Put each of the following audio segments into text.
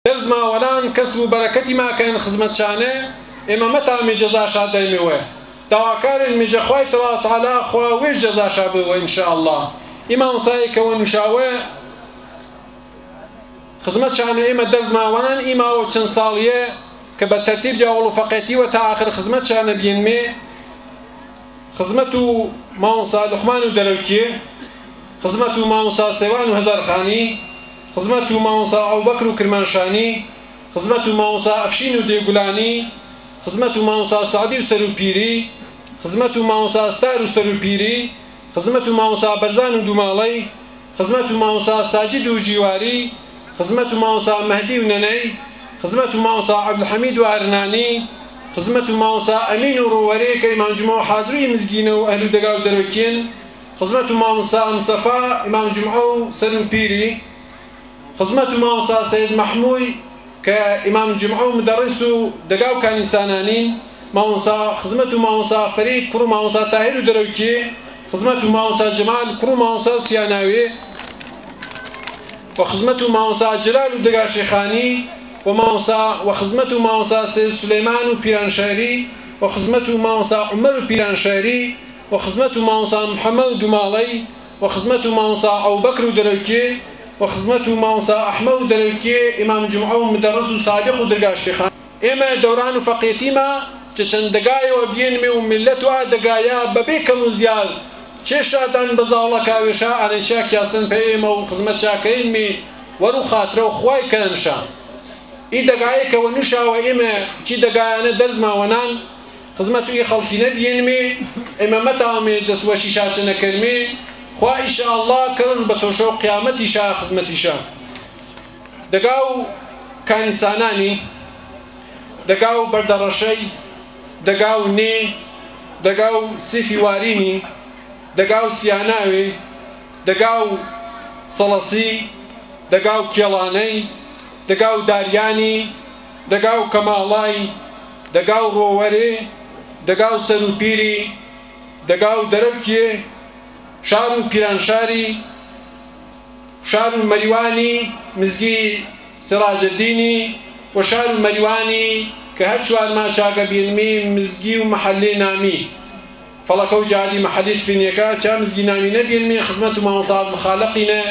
دەرز ماوەلان کەسب و بەرەکەتی ماکەن خزمەت شانێ ئێمە مەتامی جەزا شا دەیمێوێ داواکارین میجە خوای تەعالا خوا وێش جەزا شا بوێ ان شاء اللە ئی مامۆستای کە وە نوشاوێ خزمەت شانێ ئێمە دەرز ماوەنان ئی ماوە چەند ساڵیە کە بە تەرتیب جا ئەوەڵ و فەقێتی وە تا ئاخر خزمەت شانە بینمێ خزمەت و مامۆستا لوقمان و دەرەوکیێ خزمەت و مامۆستا سێوان و هەزارخانی خزمەت و مامۆستا ئەوبەکر و کرمانشانی، خزمەت و مامۆستا ئەفشین و دێگولانی، خزمەت و مامۆستا سەعدی و سەروپیری، خزمەت و مامۆستا ستار و سەروپیری، خزمەت و مامۆستا بەرزان و دوماڵەی، خزمەت و مامۆستا ساجید و ژیواری، خزمەت و مامۆستا مەهدی و نەنەی، خزمەت و مامۆستا عەبدولحەمید و ئارنانی، خزمەت و مامۆستا ئەمین و ڕووەرێ کە ئیمام جومعە و حازروی مزگینە و ئەهل و دەگا و دەرۆکین، خزمەت و مامۆستا مستەفا ئیمام جومعە و سەرو پیری، خزمەت و مامۆستا سەید مەحمووی کە ئیمام جومعە و مدەڕیس و دەگا و کانیسانانین، مامۆستا خزمەت و مامۆستا فەرید کوڕ و مامۆستا تاهیر و دەرەوکێ، خزمەت و مامۆستا جەمال کوڕ و مامۆستا و سیاناوێ، و خزمەت و مامۆستا جەلال و دەگا شێخانی، و مامۆستا و خزمەت و مامۆستا سەید سولەیمان و پیرانشاری، و خزمەت و مامۆستا عومەر و پیرانشاری، و خزمەت و مامۆستا محەمەد و دوماڵەی، و خزمەت و مامۆستا ئەوبەکر و دەرەوکێ، و خزمەت و مامۆستا ئەحمەد و دەرەوکێ ئیمام جومعە و مدەڕس و سابیق و درگا شێخان. ئێمە دەوران و فەقێتیما چە چەند دەگایەوە بیێنمێ و میللەت و ئا دەگایا بە بێ کەم و زیاد چێ شادان بە زاڵە کاوێشا ئانێشا کیاسن پە ئێمە و خزمەت چاکەینمێ وەر و خاترە و خوای کەنشا ئی دەگایە کە وە نوشاوە ئێمە چی دەگایانە دەرزما وەنان خزمەت ئی خەڵکینە بیێنمێ ئێمە مەتاومێ دەس وەشیشا چنە کەرمێ خوا ئیشاڵڵا کەرۆژ بە تۆشەو قیامەتیشا خزمەتیشا دەگا و کانیسانانی دەگا و بەردەڕەشەی دەگا و نێ دەگا و سیفی وارینی دەگا و سیاناوێ دەگا و سەڵەسی دەگا و کێڵانەی دەگا و داریانی دەگا و کەماڵای دەگا و ڕۆوەرێ دەگا و سەروپیری دەگا و دەرەوکێ شار و پیرانشاری شار و مەریوانی مزگی سراجەدینی و شار و مەریوانی کە هەر چوارما چاگە بینمی مزگی و مەحەلی نامی فەڵەکە و جادی مەحەلی تفینیەکە چا مزگی نامی نەبینمی خزمەت و مامۆستا عەبدولخالقینە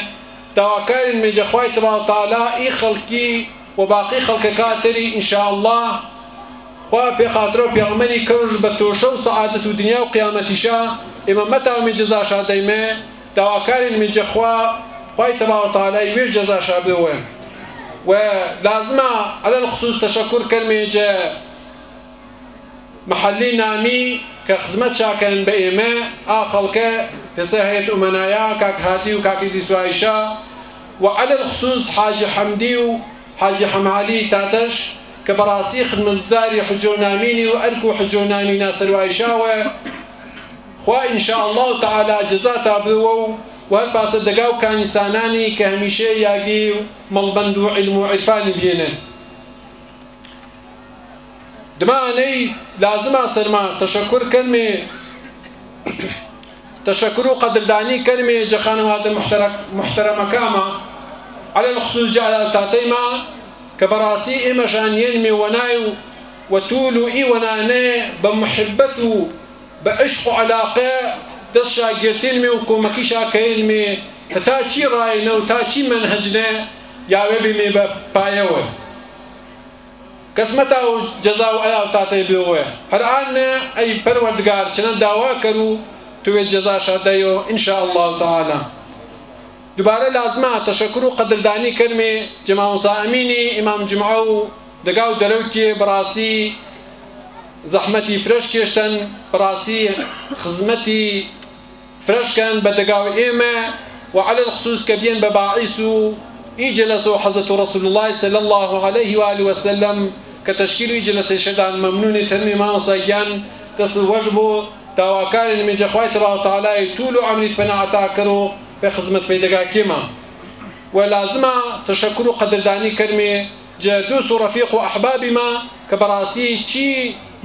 داواکارین مێجە خوای تەبارەک ئی خەڵکی و باقی خەڵکەکا تری ان شاء اللە خوا پێ خاترەو پێغەمبەری کەوش بە تۆشە و سەعادەت و دنیا و قیامەتیشا ئێمە مەتاومێ جەزاشا دەیمێ داواکارین مێجە خوا خوای تەبارەک وتعالی وێش جەزاشا بدەوێ و لازمە علی الخصوص تەشەکور کەرمێ جە محەلی نامی کە خزمەت شاکەن بە ئێمە ئا خەڵکە پێسە هەیەت ئومەنایا کاک هادی و کاک ئیدریس و ئایشە و علی الخصوص حاجی حەمدی و حاجی حەمەعەلی تاتەش کە بەڕاستی خدمەتگوزاری حجە و نامینی و ئەرک و حجە و نامی ناسەر و ئایشاوە خوا ان شاء اللە تعالی جەزاتا بدەوە و و هەر پاسە دەگا و کانیسانانی کە هەمیشە یاگی و مەڵبەند و عیلم و عیرفانی بینن. دما ئانەی لازما سەرما تەشەکور کەرمێ تەشەکور و قەدردانی کەرمێ جە خانەوادە موحتەرەمەکاما علی الخصوص جە تاتەیما کە بەڕاسی ئێمەشان یەنمێ وەنای و وە تول و ئی وەنانێ بە موحبەت و بە عشق و عەلاقە دەس شاگرتێنمێ و کۆمەکیشا کەێنمێ هەتا چی ڕاینە و تا چی مەنهەجنە یاوێ بێمێ بە پایەوە. کەس مەتا و جەزا و ئەیا و تاتەی بێوە هەر ئان نە ئەی پەروەردگار چنە داوا کەر و توێ جەزا شا دەیۆ ان شاء اللە تعالی دوبارە لازمە تەشەکور و قەدردانی کەرمێ جە مامۆستا ئەمینی ئیمام جومعە و دەگا و دەرەوکێ بەڕاسی زەحمەتی فرەش کێشتەن بەڕاسی خزمەتی فرەش کەن بە دەگا و ئێمە و علی الخصوص کە بیەن بە باعیس و ئی جەلەسە و حەزرەت رسول اللە صلی اللە علیه و آله و سلم کە تەشکیل ئی جەلەسەیشەدان مەمنونی تەرمی مامۆستا گیان دەست وەش بۆ داواکارین مێجە خوای تبارک و تعالی طول عمریت پەنا عەتا کەرۆ پێ خزمەت پەی دەگا کێمە و لازمە تەشەکور و قەدردانی کەرمێ جە دوس و ڕەفیق و ئەحبابی ما کە بەڕاسی چی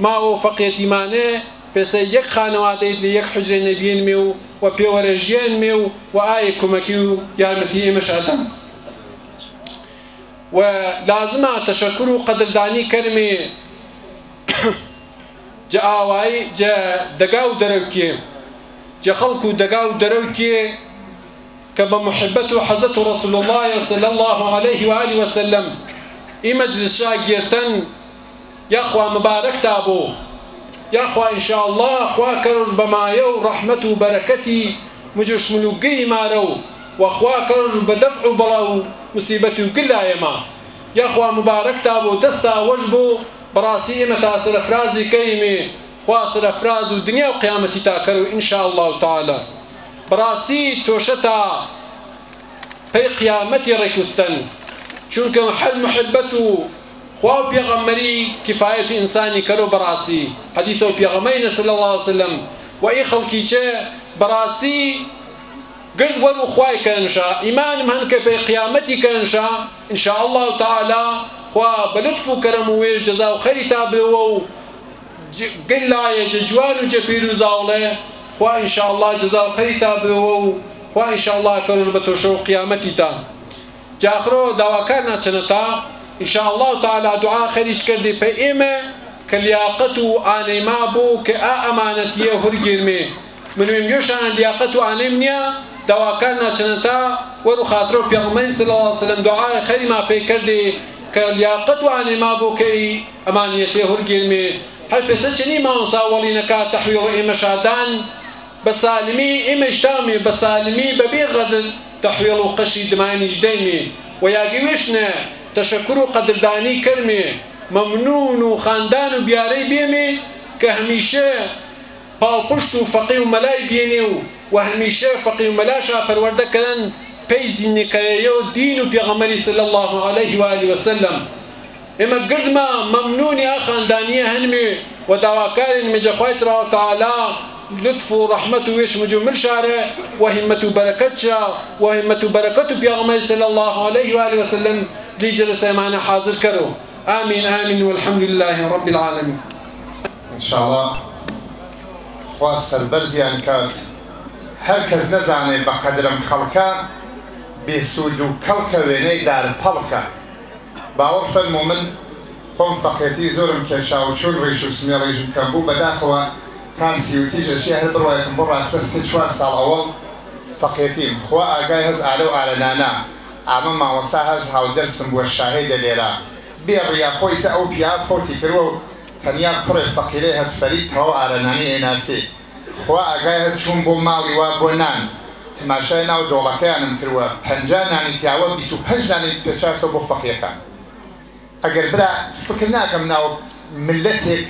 ماوە و فەقیەتیمانێ پێسە یەک خانەوادەیت لە یەک حوجرەی نەبیێنمێ و وە پێوەرە ژیەنمێ و وە ئاێ کومەکی و یارمەتی ئێمەش ئەدەن. و لازمە تەشەکور و قەدردانی کەرمێ جە ئاوایی جە دەگا و دەرەوکێ جە خەڵک و دەگا و دەرەوکێ کە بە محبەت و حەزەت و رسول الله صلی الله علیه و آله وسلم ئی مەجلس شا گێرتەن یاخوا مبارەک تا بۆ یاخوا ان شاء اللە خوا کەرۆژ بە مایە و ڕەحمەت و بەرەکەتی مجوشمل و گئی مارە و وە خوا کەرۆژ بە دەفع و بەڵا و موسیبەت و گل لایەما یاخوا مبارەک تا بۆ دەستا وەش بۆ بەڕاسی ئێمە تا سەرەفرازی کەیمێ خوا سەرەفراز و دنیا و قیامەتی تا کەرۆ ان شاء اللە تعالی بەڕاسی تۆشە تا پەی قیامەتی ڕێکوستەن چونکە هەر محبەت و خوا و پێغەمبەری کفایەت ئینسانی کەرۆ بەڕاسی حەدیسە و پێغەمبەری صلی اللە علیە وسلم و ئی خەڵکیچە بەڕاسی گرد وەر و خوای کەنشا ئیمانم هەن کە پەی قیامەتی کەنشا ان شاء اللە تعالی خوا بە لوتف و کەرەم و وێژ جەزا و خەری تا بێوە و گل لایە جە جوان و جە پیر و زاوڵێ خوا ان شاء اللە جەزا و خەری تا بێوە و خوا ان شاء اللە کەرۆژ بە تۆشە و قیامەتی تا جاخرۆ داواکار ناچنە تا ان شاء اللە تعالی دوعا خەریش کردی پە ئێمە کە لیاقەت و ئانەی ما بۆ کە ئا ئەمانەتیە هورگیرمێ من وێم یۆشانە لیاقەت و ئانەیم نیە داواکار ناچنە تا وەرو خاترەو پێغەمبەری صلی اللە علیە وسلم دوعای خەری ما پەی کردی کە لیاقەت و ئانەی ما بۆ کە ئی ئەمانیەتێ هورگیرمێ هەر پێسە چنی مامۆستا وەڵینەکا تەحویڵ ئێمە شادان بە سالمی ئێمەیش تامێ بە سالمی بە بێ غەدر تەحویڵ و قەشی دمانیش دەیمێ و یاگی وێشنە تەشەکور و قەدردانی کەرمێ مەمنوون و خاندان و بیارەی بێمێ کە هەمیشە پاڵپشت و فەقی و مەلای بێنێ و و هەمیشە فەقی و مەلاشا پەروەردە کەرەن پەی زینێکەیەیۆ دین و پێغەمبەری صلی اللە علیه و آله وسلم ئێمە گردما مەمنوونی ئا خاندانیە هەنمێ و داواکارین مجە خوای تراوە تعالی لوتف و ڕەحمەت و وێش مجو مل شارە و هیمەت و بەرەکەت شا و هیمەت و بەرەکەت و پیاغەمبەری صلی اللە علیه و آله وسلم لی جەلەسە مانە حازر کەرۆ آمین آمین والحمد لله رب العالمین. ان شاءاللە خوا سەربەرزیان کات هەر کەس نەزانێ بە قەدرم خەڵکە بێ سوود و کەڵکە وێنەی دار پەڵکە. باوەڕ فەرموو من خۆم فەقێتی زۆرم کێشا و چوون ڕیش و سمێڵیشم کەم بوو بەداخەوە تا سیوتیش ئەچێ هەر بڕوایەکم بۆ ڕاتبە سێ چوار ساڵ ئەوەڵ فەقێتیم خوا ئاگای هەس ئالە و ئالە نانا ئامە مامۆستا هەس هاودەرسم بووە شاهێدە لێرە بێ ڕیا خۆ ئیسە ئەو پیا فەوتی کروە و تەنیا کوڕێ فەقیرێ هەس فەرید تەواو ئالەنانی ئەیناسێ خوا ئاگای هەس چووم بۆ ماڵی وا بۆ نان تماشای ناو دۆڵەکەیانم کروە 50 نانی تیاوە 25 نانی پێچاسەوە بۆ فەقیەکان. ئەگەر برا فکر ناکەم ناو ملەتێک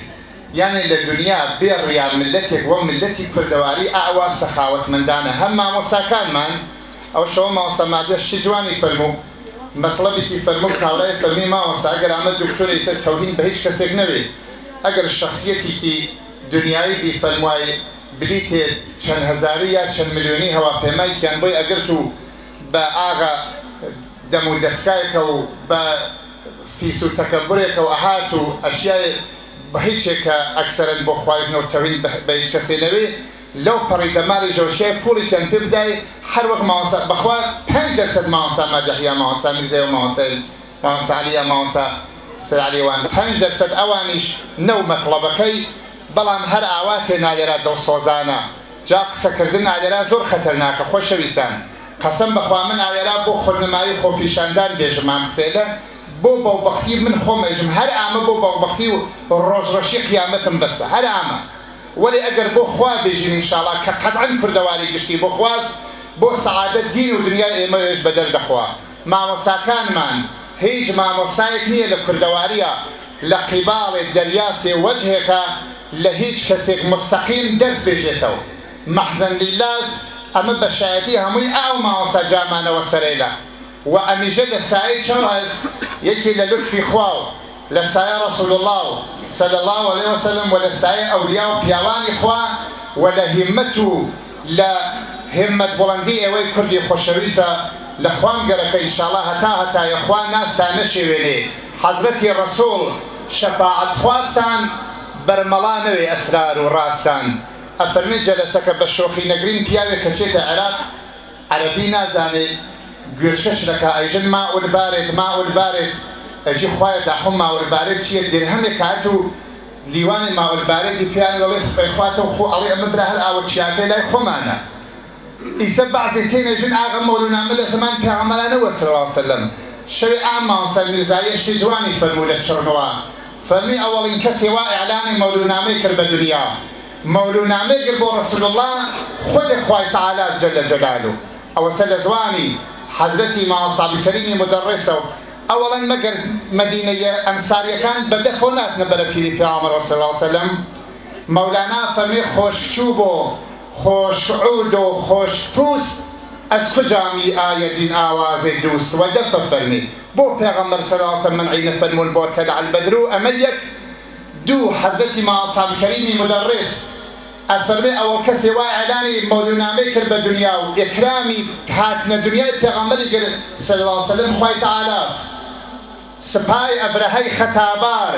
یانێ لە دونیا بێ ڕیا ملەتێک وە ملەتی کوردەواری ئاوا سەخاوەتمەندانە هەم مامۆستاکانمان ئەو شەوە مامۆستا مادە شتی جوانی فەرموو مەتڵەبێکی فەرموو کاورای فەرمی مامۆستا ئەگەر ئامە دکتۆرێ سەر تەوهین بە هیچ کەسێک نەوێ ئەگەر شەخسیەتیکی دونیایی بی فەرموای بلیتێ چەند هەزاری یا چەند ملیۆنی هەواپەیمایکیان بۆی ئەگرت و بە ئاغە دەم و دەسکایکە و بە فیس و تەکەبورێکەو ئەهات و ئەشیای بە هیچێک کە ئەکسەرەن بۆ خوایش نەو تەوهین بە هیچ کەسێ نەوێ لەو پەڕی دەماری ژەوشیای پوڵیکیان پێ بدای هەر وەک مامۆستا بەخوا 5% مامۆستا مادح یا مامۆستا میرزای و مامۆستای مامۆستا عەلی یا مامۆستا سەر عەلی وان 5% ئەوانیش نەو مەتڵەبەکەی بەڵام هەر ئاوا تێ نالێرا دڵسۆزانە جا قسەکردن ئالێرا زۆر خەتەرناکە خۆشەویستان قەسەم بەخوا من ئالێرا بۆ خۆنمایی خۆپیشاندان بێژم ئەم قسەیلە بۆ بەوبەختی من خۆم ئێژم هەر ئامە بۆ بەوبەختی و ڕۆژڕەشی قیامەتم بەسە هەر ئامە وەلێ ئەگەر بۆ خوا بێژیم ئینشاڵا کە قەتعەن کوردەواری گشتی بۆ خواست بۆ سەعادەت دین و دنیای ئێمە ئێش بەدەر دەخوا مامۆستاکانمان هیچ مامۆستایەک نییە لە کوردەواریە لە قیباڵێ دەریافتێ وەجهێکە لە هیچ کەسێک موستەقیم دەرس بێژێتەوە مەحزەن لیلاس ئەمە بە شایەتی هەمووی ئاو مامۆستا جامانەوە سەرەیلە و ئەمیژە لە سایەی چەڕەس یەکی لە لوتفی خوا و لە سایە رسول اللە و صلی اللە علیە وسلم و لە سایەی ئەولیا و پیاوانی خوا و لە هیمەت و لە هیمەت بوڵەندی ئێوەی کوردی خۆشەویستە لە خوام گەرەکە ئینشاڵا هەتا هەتایە خوا نازتان نەشێوێنێ حەزرەتی رسول شەفاعەت خواستان بەرمەڵا نەوێ ئەسرار و ڕاستان ئەفەرمێ جەلەسەکە بە شۆخی نەگرین پیاوێک کە چێتە عێراق عەرەبی نازانێ. گوێچکەش دەکا ئەیژن ماول بارێت ماول بارێت ئەژی خوایە داخۆم ماول بارێت چییە درهەمێک هات و لیوانی ماول بارێتی پیان وەڵێ خواتەوە خۆ ئەڵێ ئەمە برا هەر ئاوە چیاکەی لای خۆمانە. ئیسە بەعزێ تێنێژن ئاغە مەولونامە لە زەمان پێغەمبەرانەوە صلی الله علیه وسلم شەوێ ئام مامۆستا میرزاییە شتی جوانی فەرموو لە چڕنەوە فەرمی ئەوەڵین کەسێ وا ئیعلانی مەولونامەی کرد بە دنیا مەولونامەی کرد بۆ رسول الله خودی خوای تعالی جل جلاله ئەوەسە لە زوانی حەزرەتی مامۆستا عەبدولکەریمی مودەڕیسەوە ئەوەڵەن مەگەر مەدینەیە ئەنساریەکان بەدەفەوە ناتنە بەرە پیری پێغەمبەر صلی الله علیه وسلم مەولانا فەرمی خۆشک چوو بۆ خۆشک عود و خۆشک پوست ئەز کجا می ئایەدین ئاوازێ دوست وە دەفە فەرمی بۆ پێغەمبەر صلی الله علیه وسلم مەنعی نەفەرموون بۆ تەلع البدر و ئەمە یەک دوو حەزرەتی مامۆستا عەبدولکەریمی مودەڕیس ئەفەرمێ ئەوەڵ کەسێ وا ئیعلانی مەولونامەی کرد بە دنیا و ئیکرامی هاتنە دنیای پێغەمبەری کرد صلی الله علیه وسلم خوای تەعالاس سپای ئەبرەهەی خەتابار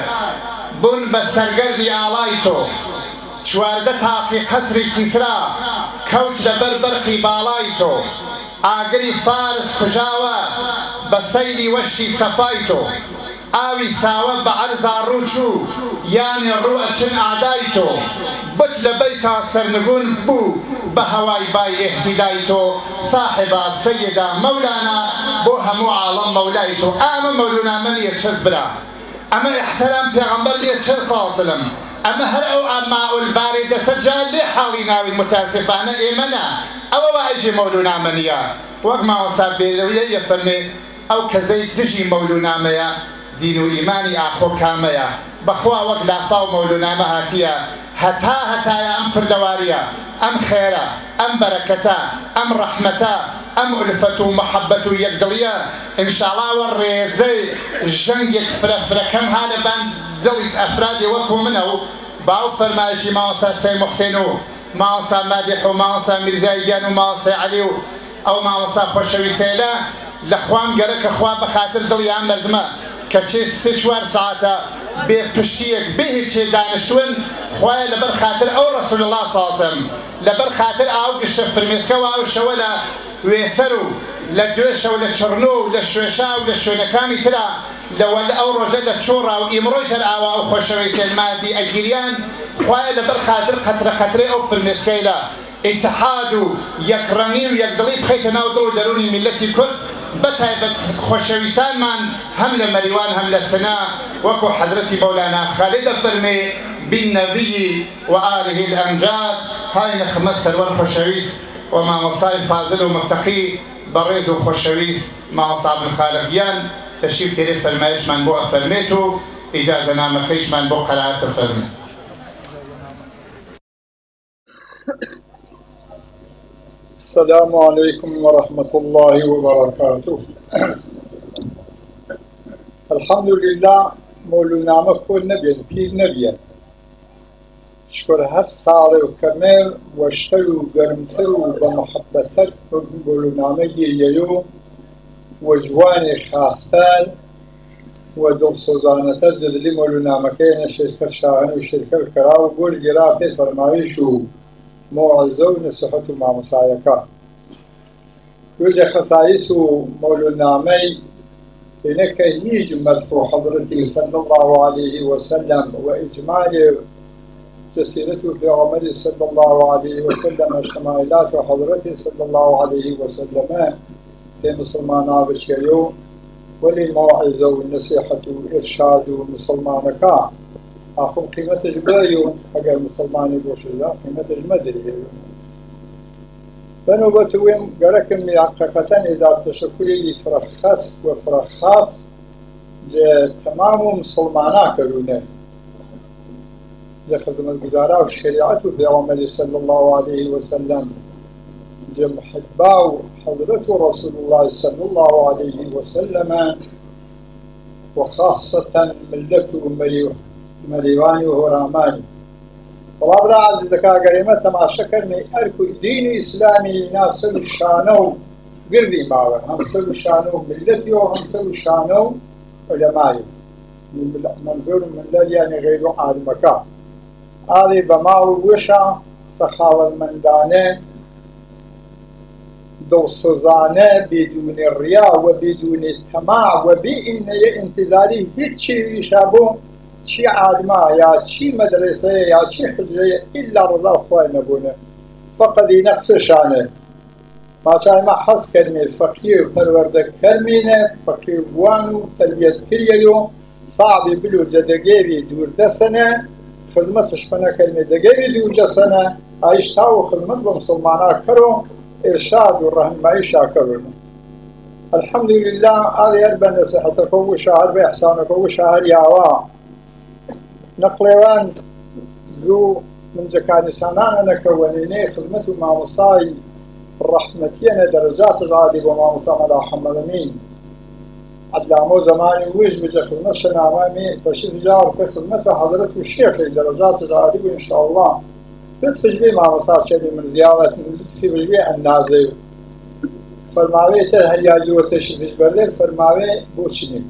بوون بە سەرگەردی ئاڵای تۆ 14 تاقی قەسری کیسرا کەوت لەبەر بەرقی باڵای تۆ ئاگری فارس کوژاوە بە سەیلی وەشتی سەفای تۆ ئاوی ساوە بە عەرزا ڕوو چوو یانی ڕوو ئەچن ئادای تۆ بت لە بەیتا سەرنگون بوو بە هەوای بای ئیهتیدای تۆ صاحبا سەیدا مەولانا بۆ هەموو عاڵەم مەولای تۆ. ئەمە مەولونامە نییە چەس برا، ئەمە احترام پێغەمبەر نییە چەس فاضلم، ئەمە هەر ئەو ماول بارێ دەسە جا لێ حاڵی ناوی متاسفانە ئێمە نا ئەوە وایژێ مەولونامە نییە. وەک مامۆستا بێرەویە فەرمێ ئەو کەزەی دژی مەولونامەیە دین و ئیمانی ئاخۆ کامەیە بەخوا وەک لافاو مەولونامە هاتیە هەتا هەتایە ئەم کوردەواریە ئەم خێرە ئەم بەرەکەتە ئەم ڕەحمەتە ئەم ئولفەت و محەبەت و یەکدڵیە ئینشاڵڵا وە ڕێزەی ژەنگێک فرە فرەکەم ها لەبان دڵی ئەفرادی وەکو منە و باو فەرمایشی مامۆستا سەی موحسین و مامۆستا مادیح و مامۆستا میرزای گیان و مامۆستای عەلی و ئەو مامۆستا خۆشەویستەیلە لە خوام گەرە کە خوا بەخاتر دڵیان مردمە کە چێ 3-4 ساعتە بێ پشتیەک بێ هیچێ دانیشتون خوایە لەبەر خاتر ئەو ڕەسول الله صلی الله علیه وسلم لەبەر خاتر ئاو گشتە فرمێسکەوە ئەو شەوە لە وێسەر و لە دوێشە و لە چڕنۆ و لە شوێشا و لە شوێنەکانی ترا لەوە ئەو ڕۆژە لە چۆڕا و ئیمڕۆی هەر ئاوا ئەو خۆشەویستەیل مادی ئەگیریان خوایە لەبەر خاتر قەترە قەترەی ئەو فرمێسکەیلە ئیتحاد و یەکڕەنگی و یەکدڵی بخەیتە ناو دڵ و دەروونی میللەتی کورد بەتایبەت خۆشەویستانمان هەم لە مەریوان هەم لە سنە وەکو حەزرەتی مەولانا خالد فەرمێ بالنبي وآله الأمجاد. هاي نخمە سەروەر خۆشەویست و مامۆستای فازل و متەقی بەڕێز و خۆشەویست مامۆستا عەبدولخالق گیان تەشریف تێرێ فەرمایشمان بۆ ئەفەرمێت و ئیجازەنامەکەیشمان بۆ قەرائەت ئەفەرمێت. السلام عليكم ورحمة الله وبركاته. الحمد لله مولونامە کۆل نەبێن پیر نەبیەن شکر هەر ساڵێ و کەمێ وەشتر و گەرمتر و بە محەبەتتر مولونامە گیریەیە و جوانی خاستر و دڵسۆزانەتر جدلی مولونامەکەی نە شرکەت شاهن و شرکەت کرا و گۆش گیرا پێ فەرمایش و موعظە و نسیحەت و مامۆسایەکە. وجه خصائص و مولونامەی هناك هيج مدح حضرته صلى الله عليه وسلم وإجمال سيرته في عمر صلى الله عليه وسلم الشمائلات حضرته صلى الله عليه وسلم في مسلمان بشيو ولموعظة والنصيحة وإرشاد مسلمانك أخو قيمة جبايو أجر مسلماني بوشلا قيمة جمدري بنوبتوين قالكم حقيقة إذا تشكلي فرخص وفرخاص تمام مسلمانا كلونه لخدمة الجزارة والشريعة في عمر صلى الله عليه وسلم جمحباو حضرة رسول الله صلى الله عليه وسلم وخاصة ملته مريواني وهراماني. والله عزيزك قريمة تماشى كرمي أركو دين إسلامي ناس شانو قردي ماوى هم سلو شانو ملتي وهم سلو شانو علمائي منظور من لا يعني غير عالمك هذه بماو وشا سخاوة المندانة دڵسۆزانە بدون ڕیا و بدون تەماع و بێ ئینەیە ئینتیزاری هیچ چیویشا بۆ چی عالما یا چی مەدرسەیە یا چی حجرەیە ئیلا ڕەزا خوای نەبوونە فەقەت ئینە قسەشانە ماچای ما حەز کەرمێ فەقیر و پەروەردە کەرمینە فەقیر بوان و تەربیەت کریەی و صعبی بلو جەدەگەوی دوور دەسەنە خزمەت شپەنە کەرمێ دەگەوی دوور دەسەنە ئایش تاو خزمەت بە مسلمانا کەرۆ ئرشاد و ڕەهنمایی شاکەرون. الحمد لله ئاڵێ هەر بە نەسیحەتەکە و شاهر بە ئیحسانەکە و شاهر یاوا نەقڵێوان دوو منجەکانی سانانە نەکەوەنێنێ خزمەت و مامۆسای ڕەحمەتیەنە دەرەجات عالی بۆ مامۆسا مەلا حەمەلەمین عەلامە و زەمانی وش بجە خزمەت شەنامامی تەشریف جار پێ خزمەت و حەزرەت و شێخی دەرەجات عالی بۆ ئینشاءاللە لطفش بێ مامۆسا چەلی من زیاوەت لطفی بژبێ ئەندازەی فەرماوێ تر هەریاجووە تەشریفش بەردێر فەرماوێ بۆ چنی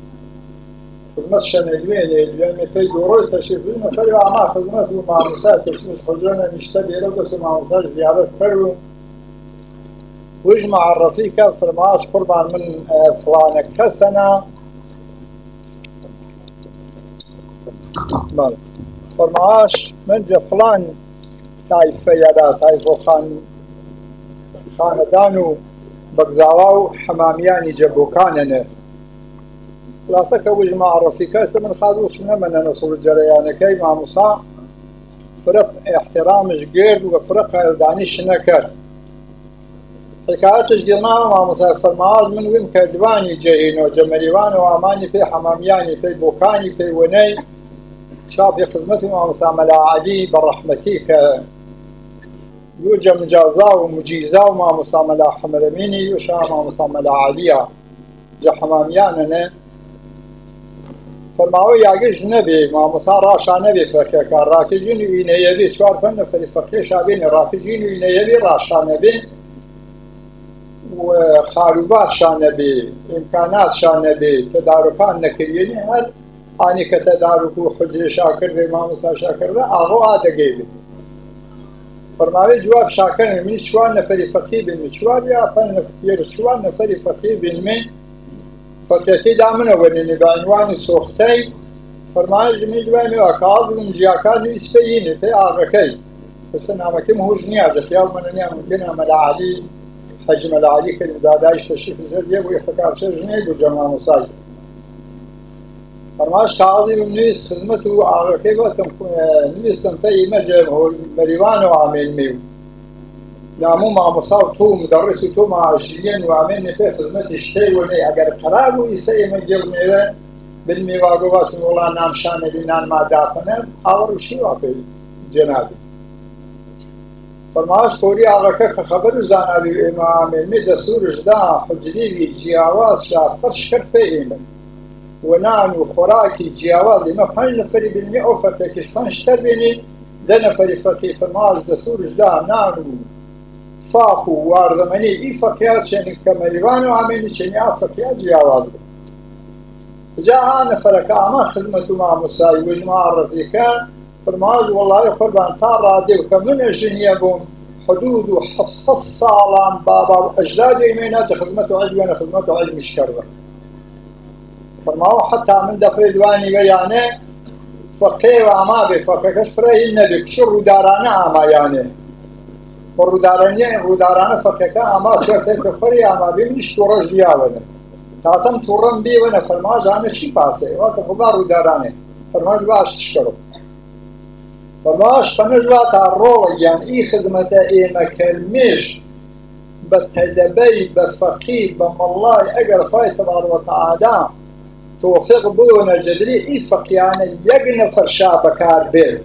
خزمەت شەنە دوێنێ دوێنێ پێی دوڕۆی تەشریف بردن فەروا ئاما خزمەت و مامۆسا تەشریف حجرەنە نیشتە بێرە دەست و مامۆسا زیارەت کەر و وش معرفی کە فەرماش قوربان من فڵانە کەسەنە بەڵێ فەرماش من جە فڵان تایفە یادا تایفە خان خانەدان و بەگزاوا و حەمامیانی جەبۆکانەنە خلاصە کە وش معرفی کە ئێستا من خاڵوش نەمەنە نەسڵ جەرەیانەکەی مامۆسا فرە احترامش گرد و فرە قایلدانیش نەکرد. حکایەتش گیڵناوە مامۆسا فەرماز من ویم کە دوانی جەهینۆ جەمەریوان و ئامانی پێی حەمامیانی پێی بۆکانی پێی وەنەی چاپی خزمەت و مامۆسا مەلا عەلی بە ڕەحمەتی کە یوجە مجازا و مجیزا و مامۆسا مەلا حەمەدەمینی یوشا مامۆسا مەلا عەلیە جە حەمامیانەنە فەرماوە یاگەش نەبێ مامۆسا ڕاشا نەبێ فەقێکە ڕاکەجین و ئینەیەبێ چوار پەنج نەفەری فەقێ شابێنێ ڕاکەجین و ئینەیەبێ ڕاشا نەبێ و خاروبار شا نەبێ ئیمکانات شا نەبێ تەدارکان نەکریێنێ هەر ئانی کە تەدارک و حجرێ شاکردێ مامۆسا شاکردە ئاغۆ ئادەگەی بێ فەرماوەی جواب شاکەنێ من چوار نەفەری فەقی بینمێ چوار یا پەنج نەفەر چوار نەفەری فەقی بینمێ فەقیەکەی دامنە وەنینی بە عنوانی سۆختەی فەرمایش من دوای مێوە کاڵ جیاکار نویس پێ پێ ئاغەکەی پرسە نامەکەم هۆش نییە جە خیاڵ منە نییە ممکنە مەلا عەلی حەجی مەلا عەلی کەریم دادایش تەشریف زۆر یە بوو ئیحتکار سەر ژنەی بوو جە مامۆسای فەرمایش کاغەزی بم نویس خزمەت و ئاغەکەی وتم نویستم پێ ئیمە جە مەریوان و ئامێنمی و نامو مامۆسا و تۆ مدەڕس و تۆ معاشریەن و ئامێنێ پێ خزمەتی شتەی وەنەی ئەگەر قەرار بوو ئیسە ئێمە گێڵ مێوە بن مێواگۆ باسم وڵا نان شانەبی نان ما داپەنە ئاوەڕ شیوا پێ جەنابی فەرماش فۆری ئاغەکە کە خەبەر و زانابی و ئێمە ئامێنمی دەسوورشدا حجریوی جیاواز شا فەرش کرد پێ ئێمە و نان و خۆراکی جیاواز ئێمە پەنج نەفەری بینی ئەو فەقێکیش پەنج تەر بینی دە نەفەری فەقی فەرماش دەسوورشدا نان و فاق و واردەمەنی ئی فەقیا چێنی کە مەریوان و ئامێنی چێنی ئا فەقیا جیاواز بوو. جا ئا نەفەرەکە ئاما خزمەت و مامۆسای وژما ڕەفیقە فرماش وەڵای قوربان تا ڕادێ و کە من ژنیە بووم حدود و 700 ساڵان بابا و ئەجدادی ئێمەی ناچە خزمەت و عیلوێنە خزمەت و عیلمیش کردە. فەرماوە حتا من دەفێ دوانی وە یانێ فەقێ و ئاما بێ فەقەکەش فرە هین نەبێ کچ ڕوودارانە ئامایانێ و ڕوودارانە ڕوودارانە فەقەکە ئاما شەرتێک کە خۆری ئاما بێ منیش تووڕەش دیاوەنە تاتەم تووڕەم بێوەنە فەرماژانە چی پاسێ واتە خۆبا ڕوودارانێ فەرماژ باش شکەرۆ فەرماش پەنەش وا تا ڕۆڵە گیان ئی خزمەتە ئێمە کەرمێش بە تەلەبەی بە فەقی بە مەڵای ئەگەر خوای تەبارک وتعالی تۆفیق بۆنە جەدری ئی فەقیانە یەک نەفەر شا بەکار بێت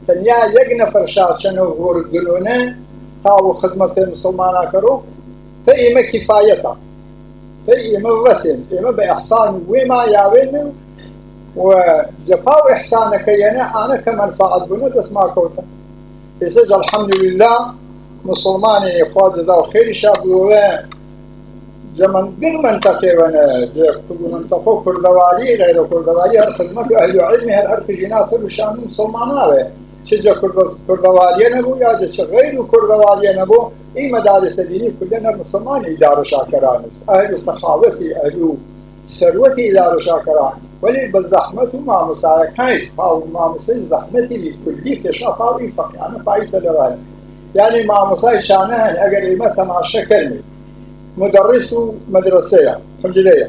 تەنیا یەک نەفەر شا چەنە هۆرگلونە تاو خزمەت پێ مسلمانە کەرو پێ ئێمە کیفایەتە پێ ئێمە بەسێن ئێمە بە ئیحسان وێما یاوێن و جەفا و ئیحسانەکە یەنە ئانە کە مەنفەعەت بوونە دەستما کەوتە. ئێستا الحمدلله مسلمانی خوا جزا و خێری شا بووە جەمەن گر منتەقێوەنە منتەقۆ کوردەواری غەیرە کوردەواری هەر خزمەت و ئەهل و عیلمی هەر ئەرکژی ناسر و شان مسلماناوێ چ جە کوردەواریە نەبوو یا جە چ غەیر و کوردەواریە نەبوو. ئی مدارس دینی كلنا مسلمان إدارة شاكرانس أهل سخاوتي أهل ثروتي إدارة شاكران ولی بە زەحمەت و مامۆسایەکانیش پاو مامۆسای زەحمەتی کولی کێشا پاوی فەقیانە پای تەلەوان یعنی مامۆسای شانە هەن ئەگەر ئێمە تەماشا کردنی مدرس و مەدرسەیە حجرەیە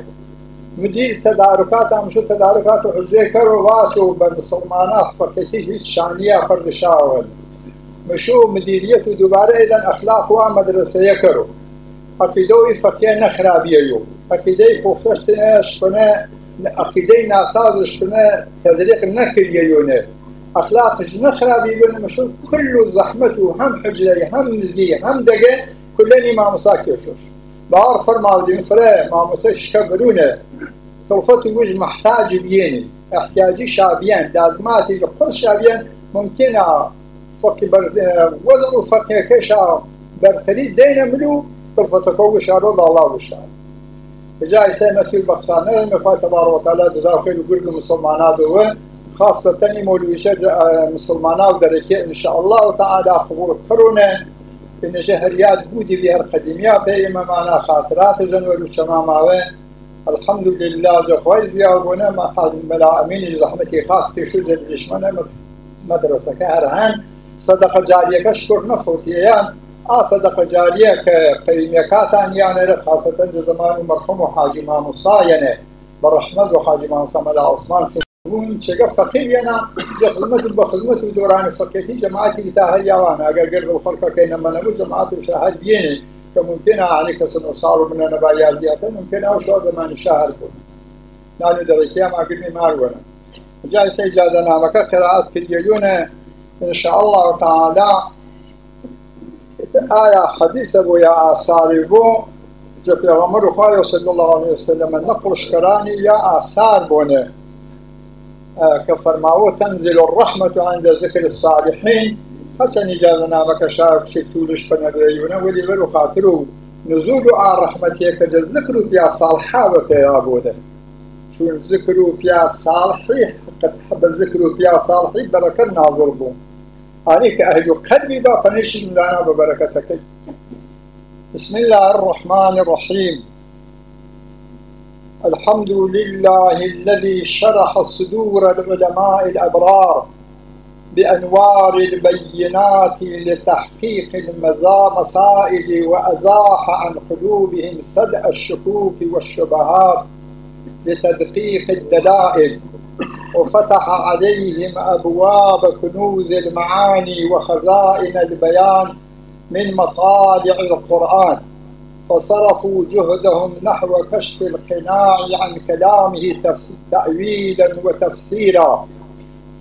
مدیر تدارکات ئەمشو تدارکات و حجرەی کەر و باس و بە مسلمانە فەقیەتی هیچ شانیە فەردشاون مشو مدیریەت و دووبارە ئیدەن ئەخلاق وا مەدرسەیە کەرو عقیدە و فەقیە نەخرابیەیو عقیدەی پوختەشتنە شپنە عقیدەی ناساز شپنە تەزریق نەکردیەیونێ ئەخلاق نەخرابی بن مشو كل زەحمەت و هەم حجرەی هەم مزگی هەم دەگە كلنی مامۆسا کێشوش باوەڕ فەرماودین فرە مامۆسای شکە برونە کڵفەت وش محتاج بيني احتياجي شعبيان لازماتي لقرص شعبيان ممكن فقي بر وزن فقي كشا برتري دينا ملو كلفتك وشارو الله وشار جاي سمة البخشانة مفا تبارك وتعالى جزاه خير وقول المسلمانات هو خاصة مولوي مسلمانات دركي إن شاء الله تعالى قبول كورونا إن شهريات بودي بها القديمية بيما معنا خاطرات جنور وشمامة الحمد لله جخوي زياربونا ما حد ملا أمين زحمتي خاص شو جل مدرسة كهرهان صدقة جارية كشكر نفوت يعني صدقة جارية كقيميكاتان يعني خاصة زمان مرحوم حاجي ماموسا يعني برحمة وحاجي ماموسا ملا عثمان بوون چێگە فەقیر یەنا جە خزمەت بە خزمەت و دۆرانی فەقیەتی جەماعەتی تا هەریاوان ئەگەر گرد و خەڵکەکەی نەمەنەبوو جەماعەت و شاهد بێنێ کە ممکنە عنی کەسن و ساڵ و منە نەبا یا زیاتر ممکنە ئەو شەو زەمانی شاهر بوون نان و دەڵێکیان ئاگرنی ماروەنە جا ئێستا ئیجازەنامەکە قراءەت کردیەیونە إن شاء الله تعالى آية حديثة بو يا آثاري بو جا پێغەمبەر خوای صلى الله عليه وسلم نقل شکرانی یا آثار بونه كفرماوه تنزل الرحمة عند ذكر الصالحين. حتى إجازة نامك شاك شتولش فنبيونه ولي بلو خاطرو نزول آن رحمتي كجا ذكر بيا صالحة وكيابوده شو ذكر بيا صالحي قد حب الذكر بيا صالحي بركة ناظر بو عليك أهل قلبي با فنش لنا ببركتك. بسم الله الرحمن الرحيم. الحمد لله الذي شرح صدور العلماء الأبرار بأنوار البينات لتحقيق المسائل وأزاح عن قلوبهم صدأ الشكوك والشبهات لتدقيق الدلائل وفتح عليهم أبواب كنوز المعاني وخزائن البيان من مطالع القرآن فصرفوا جهدهم نحو كشف القناع عن كلامه تأويلا وتفسيرا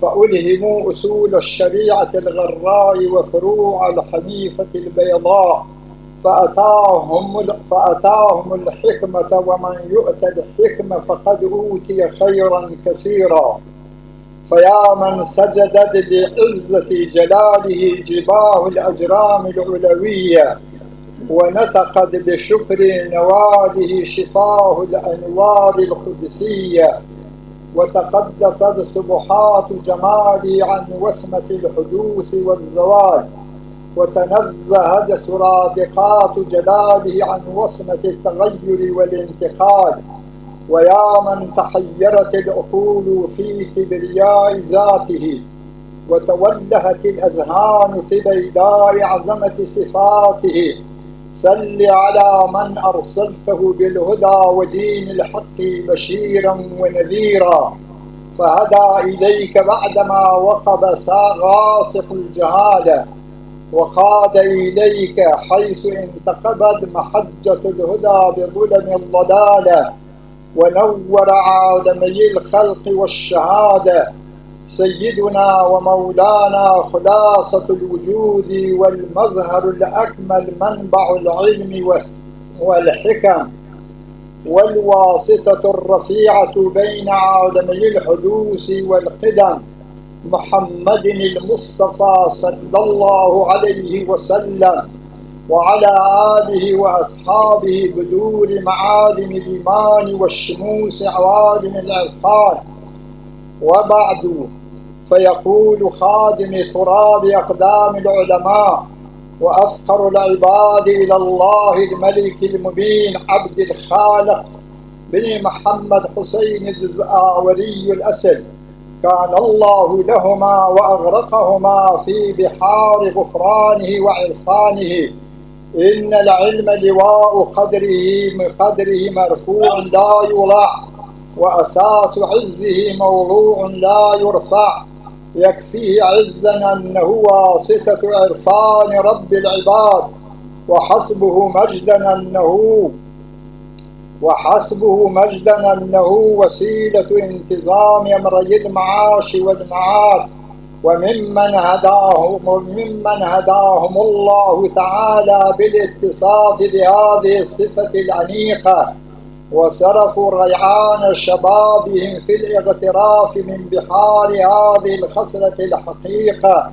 فألهموا أصول الشريعة الغراء وفروع الحنيفة البيضاء فأتاهم الحكمة ومن يؤت الحكمة فقد أوتي خيرا كثيرا. فيا من سجدت لعزة جلاله جباه الأجرام العلوية ونطقت بشكر نواله شفاه الأنوار القدسية وتقدست سبحات جماله عن وسمة الحدوث والزوال وتنزهت سرادقات جلاله عن وسمة التغير والانتقال. ويا من تحيرت العقول في كبرياء ذاته وتولهت الأذهان في بيداء عظمة صفاته صل على من أرسلته بالهدى ودين الحق بشيرا ونذيرا فهدى إليك بعدما وقب غاصق الجهالة وقاد إليك حيث انتقبت محجة الهدى بظلم الضلالة ونور عالمي الخلق والشهادة سيدنا ومولانا خلاصة الوجود والمظهر الأكمل منبع العلم والحكم والواسطة الرفيعة بين عالمي الحدوث والقدم محمد المصطفى صلى الله عليه وسلم وعلى آله وأصحابه بدور معالم الإيمان والشموس عوالم العرفان. وبعد فيقول خادم تراب أقدام العلماء وأفقر العباد إلى الله الملك المبين عبد الخالق بن محمد حسين الدزآوري الأسد. كان الله لهما وأغرقهما في بحار غفرانه وعرفانه. إن العلم لواء قدره مرفوع لا يضع، وأساس عزه موضوع لا يرفع. يكفيه عزا أنه واسطة عرفان رب العباد، وحسبه مجدا أنه وسيلة انتظام أمري المعاش والمعاد. وممن هداهم الله تعالى بالاتصاف بهذه الصفة الأنيقة، وصرفوا ريعان شبابهم في الاغتراف من بحار هذه الخصلة الحقيقة،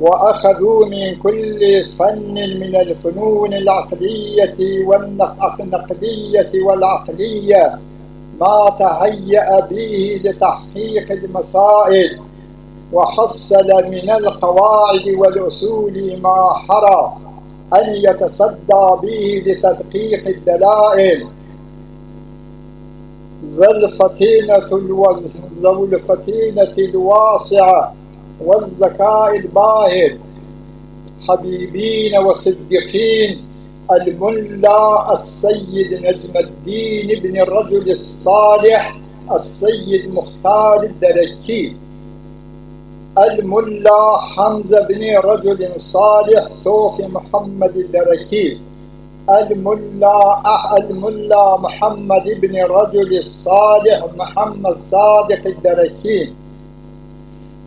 وأخذوا من كل فن من الفنون العقلية والنقدية والعقلية ما تهيأ به لتحقيق المسائل، وحصل من القواعد والأصول ما حرى أن يتصدى به لتدقيق الدلائل. ذو الفتينة الواسعة والذكاء الباهر، حبيبين وصديقين، الملا السيد نجم الدين بن الرجل الصالح السيد مختار الدركي، الملا حمزة بن رجل صالح صوفي محمد الدركي، الملا محمد بن رجل الصالح محمد صادق الدركي،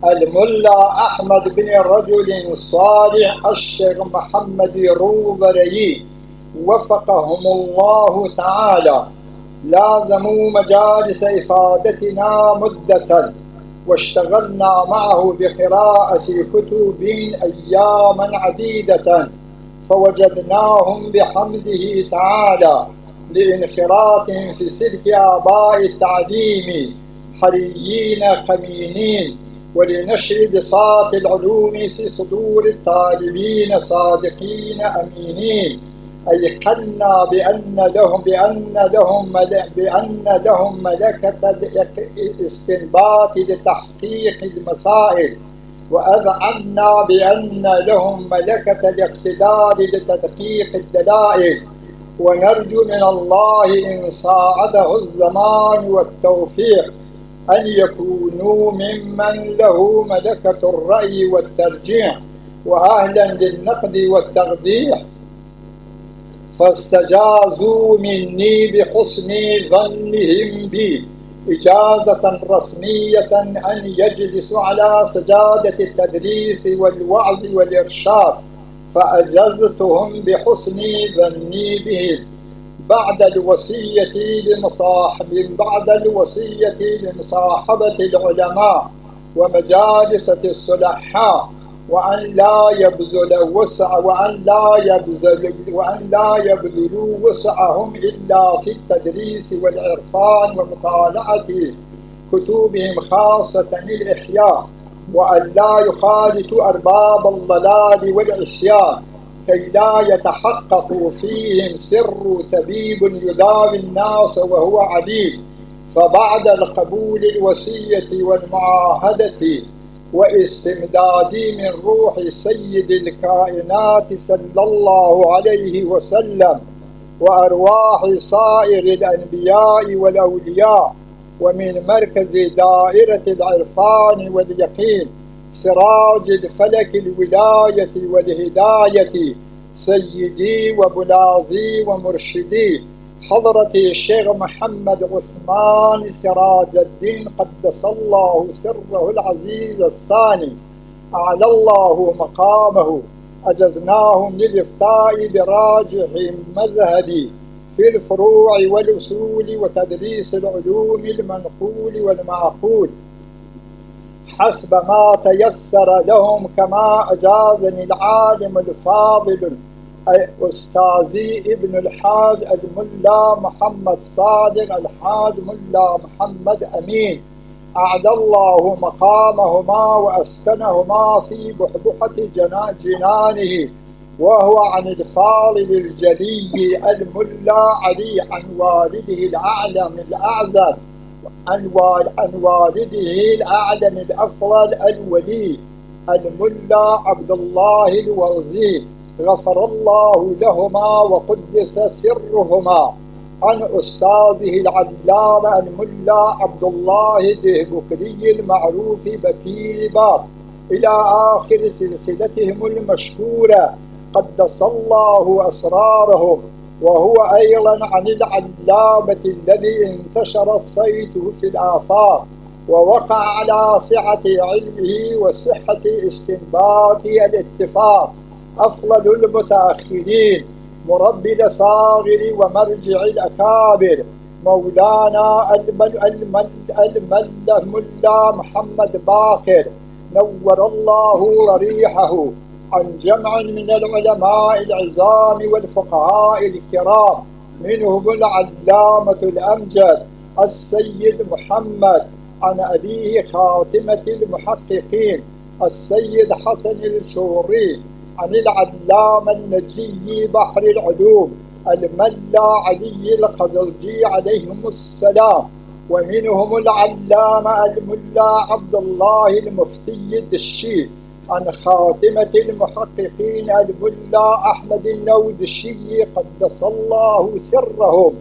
الملا أحمد بن رجل صالح الشيخ محمد روبري. وفقهم الله تعالى. لازموا مجالس إفادتنا مدة، واشتغلنا معه بقراءة كتب أياما عديدة، فوجدناهم بحمده تعالى لانخراطهم في سلك آباء التعليم حريين قمينين، ولنشر بساط العلوم في صدور الطالبين صادقين أمينين. أيقنا بأن لهم ملكة الاستنباط لتحقيق المسائل، وأذعنا بأن لهم ملكة الاقتدار لتدقيق الدلائل. ونرجو من الله إن ساعده الزمان والتوفيق أن يكونوا ممن له ملكة الرأي والترجيح وأهلا للنقد والترجيح. فاستجازوا مني بحسن ظنهم بي إجازة رسمية أن يجلسوا على سجادة التدريس والوعظ والإرشاد، فأجزتهم بحسن ظني بهم بعد الوصية لمصاحبة العلماء ومجالس الصلحاء، وأن لا يبذلوا وسعهم إلا في التدريس والعرفان ومطالعة كتبهم خاصة الإحياء، وأن لا يخالطوا أرباب الضلال والعصيان كي لا يتحقق فيهم سر طبيب يداوي الناس وهو عليم. فبعد القبول الوصية والمعاهدة واستمدادي من روح سيد الكائنات صلى الله عليه وسلم وأرواح سائر الأنبياء والأولياء، ومن مركز دائرة العرفان واليقين سراج الفلك الولاية والهداية سيدي وبلاظي ومرشدي حضرة الشيخ محمد عثمان سراج الدين قدس الله سره العزيز الثاني أعلى الله مقامه، أجزناهم للإفتاء براجح مذهبي في الفروع والأصول وتدريس العلوم المنقول والمعقول حسب ما تيسر لهم، كما أجازني العالم الفاضل أستاذي ابن الحاج الملا محمد صادق الحاج ملا محمد أمين أعلى الله مقامهما وأسكنهما في بحبحة جنانه. وهو عن الفاضل الجلي الملا علي عن والده الأعلم الأعظم عن والده الأعلم الأفضل الولي الملا عبد الله الوزي، غفر الله لهما وقدس سرهما. عن أستاذه العلامة الملا عبد الله الدهبكري المعروف بكير باب إلى آخر سلسلتهم المشهورة قدس الله أسرارهم. وهو أيضا عن العلامة الذي انتشرت صيته في الآفاق ووقع على سعة علمه وصحة استنباطه الاتفاق، أفضل المتأخرين، مربي الأصاغر ومرجع الأكابر، مولانا الملا محمد باقر نور الله ضريحه، عن جمع من العلماء العظام والفقهاء الكرام، منهم العلامة الأمجد السيد محمد، عن أبيه خاتمة المحققين السيد حسن الشوري، عن العلامة النجي بحر العلوم الملا علي القزرجي عليهم السلام. ومنهم العلامة الملا عبد الله المفتي الدشي، عن خاتمة المحققين الملا أحمد النودشي قدس الله سرهم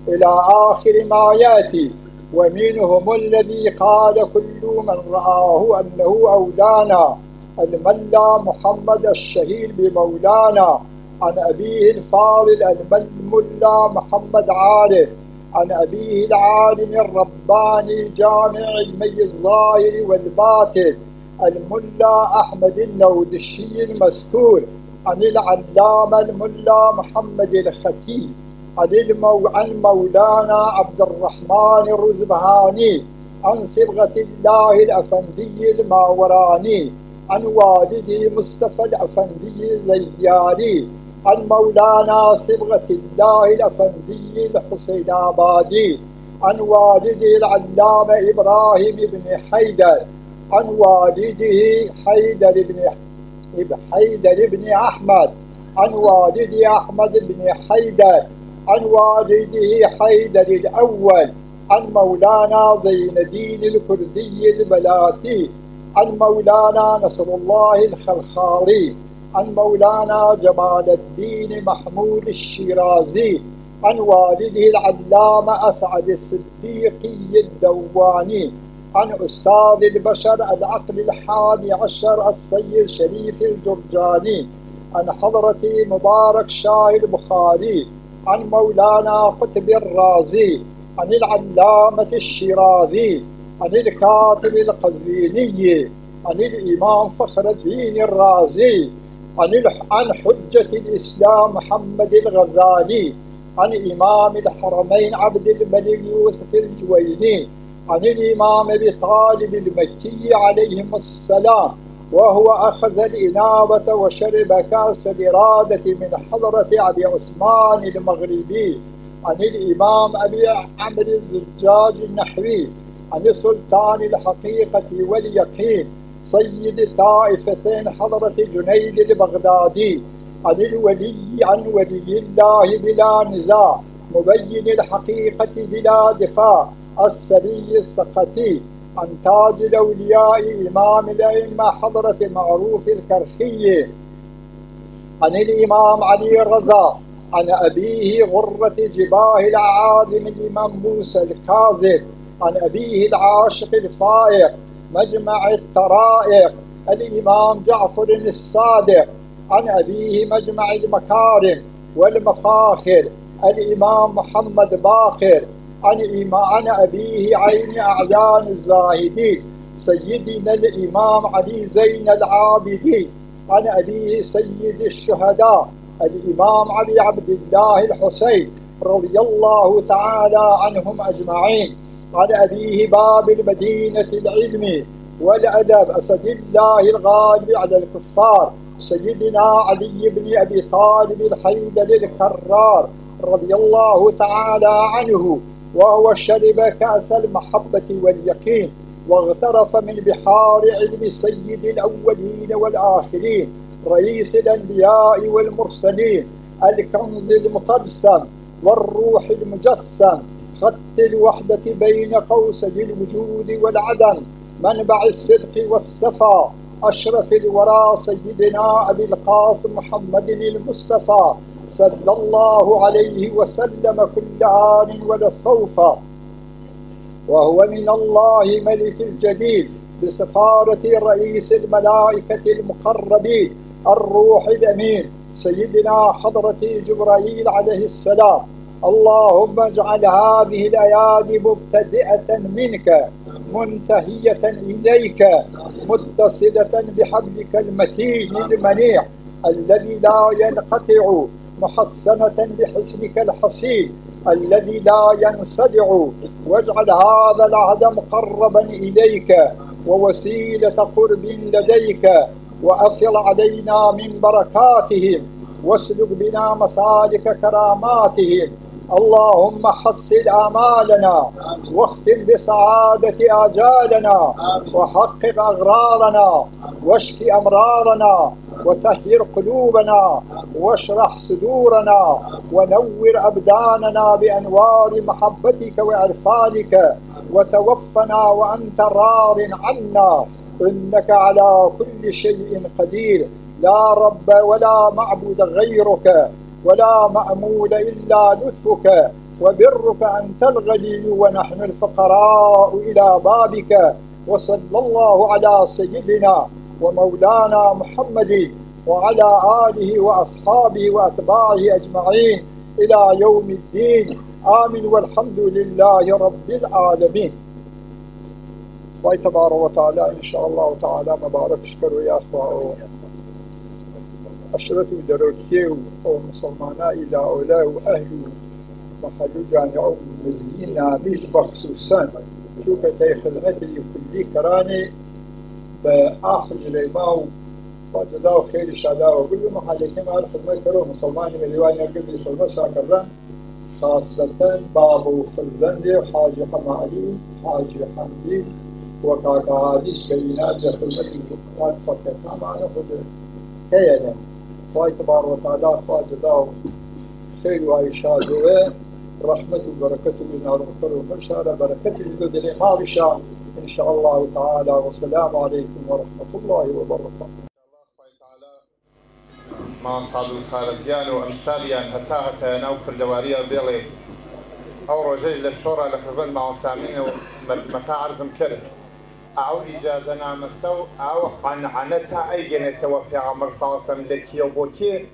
إلى آخر ما يأتي. ومنهم الذي قال كل من رآه أنه أولانا الملا محمد الشهير بمولانا، عن أبيه الفاضل الملا محمد عارف، عن أبيه العالم الرباني جامع علمي الظاهر والباطن الملا أحمد النودشي المذكور، عن العلامة الملا محمد الختي، عن مولانا عبد الرحمن الرزبهاني، عن صبغة الله الأفندي الماوراني، عن والده مصطفى الأفندي الزياري، عن مولانا صبغة الله الأفندي الحسين آبادي، عن والده العلامة إبراهيم بن حيدر، عن والده حيدر بن أحمد، عن والده أحمد بن حيدر، عن والده حيدر الأول، عن مولانا زين الدين الكردي البلاتي، عن مولانا نصر الله الخلخالي، عن مولانا جمال الدين محمود الشيرازي، عن والده العلامة أسعد الصديقي الدواني، عن أستاذ البشر العقل الحادي عشر السيد شريف الجرجاني، عن حضرة مبارك شاه البخاري، عن مولانا قطب الرازي، عن العلامة الشيرازي، عن الكاتب القزويني، عن الإمام فخر الدين الرازي، عن حجة الإسلام محمد الغزالي، عن إمام الحرمين عبد الملك يوسف الجويني، عن الإمام أبي طالب المكي عليهم السلام، وهو أخذ الإنابة وشرب كأس الإرادة من حضرة أبي عثمان المغربي، عن الإمام أبي عمرو الزجاج النحوي، عن سلطان الحقيقة واليقين سيد طائفتين حضرة جنيد البغدادي، عن الولي عن ولي الله بلا نزاع مبين الحقيقة بلا دفاع السري السقطي، عن تاج الأولياء إمام الأئمة حضرة معروف الكرخي، عن الإمام علي الرضا، عن أبيه غرة جباه الأعاظم الإمام موسى الكاظم، عن أبيه العاشق الفائق مجمع الطرائق الإمام جعفر الصادق، عن أبيه مجمع المكارم والمفاخر الإمام محمد باقر، عن أبيه عين أعيان الزاهدين سيدنا الإمام علي زين العابدين، عن أبيه سيد الشهداء الإمام علي عبد الله الحسين رضي الله تعالى عنهم أجمعين، عن أبيه باب المدينة العلم والأدب أسد الله الغالب على الكفار سيدنا علي بن أبي طالب الحيدر الكرار رضي الله تعالى عنه، وهو شرب كأس المحبة واليقين واغترف من بحار علم سيد الأولين والآخرين رئيس الأنبياء والمرسلين الكنز المقدسم والروح المجسم خط الوحدة بين قوسي الوجود والعدم منبع الصدق والصفا أشرف الورى سيدنا أبي القاسم محمد المصطفى صلى الله عليه وسلم كل آن ولسوف. وهو من الله ملك الجليل بسفارة رئيس الملائكة المقربين الروح الأمين سيدنا حضرة جبرائيل عليه السلام. اللهم اجعل هذه الأيادي مبتدئة منك منتهية إليك متصلة بحبلك المتين المنيع الذي لا ينقطع، محصنة بحسنك الحصين الذي لا ينصدع، واجعل هذا العهد مقربا إليك ووسيلة قرب لديك، وأفض علينا من بركاتهم واسلك بنا مسالك كراماتهم. اللهم حصل آمالنا واختم بسعادة آجالنا وحقق أغرارنا واشف أمرارنا وطهر قلوبنا واشرح صدورنا ونور أبداننا بأنوار محبتك وعرفانك، وتوفنا وأنت راض عنا إنك على كل شيء قدير. لا رب ولا معبود غيرك ولا مأمول إلا لطفك وبرك، أنت الغني ونحن الفقراء إلى بابك. وصلى الله على سيدنا ومولانا محمد وعلى آله وأصحابه وأتباعه أجمعين إلى يوم الدين. آمين والحمد لله رب العالمين. خوای تبارك وتعالى إن شاء الله تعالى مبارك شكر يا أخوة عشرة دروكي أو مسلمانا إلى أولاء وأهل محل جامع مزينا مش بخصوصا شو كتاي خدمتي كلي كراني بآخر جليماو وجزاه خير شاء وكل محلتين على خدمة كرو مسلمان مليوان يقدر خدمة شاكرا، خاصة بابو فرزندي وحاج حمالي حاج حمدي وكاكا عاديش كلينات خدمة الفقرات فكرنا معنا خدمة هيا خوای تبارك وتعالى خوا جزاه خير وإشاده رحمة وبركة من الغفر ومرشارة بركة الجدود مارشا إن شاء الله تعالى. والسلام عليكم ورحمة الله وبركاته. ما صاد الخالديان وأمثاليان هتا هتا ناو كردواريا بيلي أو رجل للشورى لخدمة مع سامين ومكا عرزم كرد أو إجازة نامسو أو عنعنتها أي جنة وفي عمر صاصم لكي وبوكي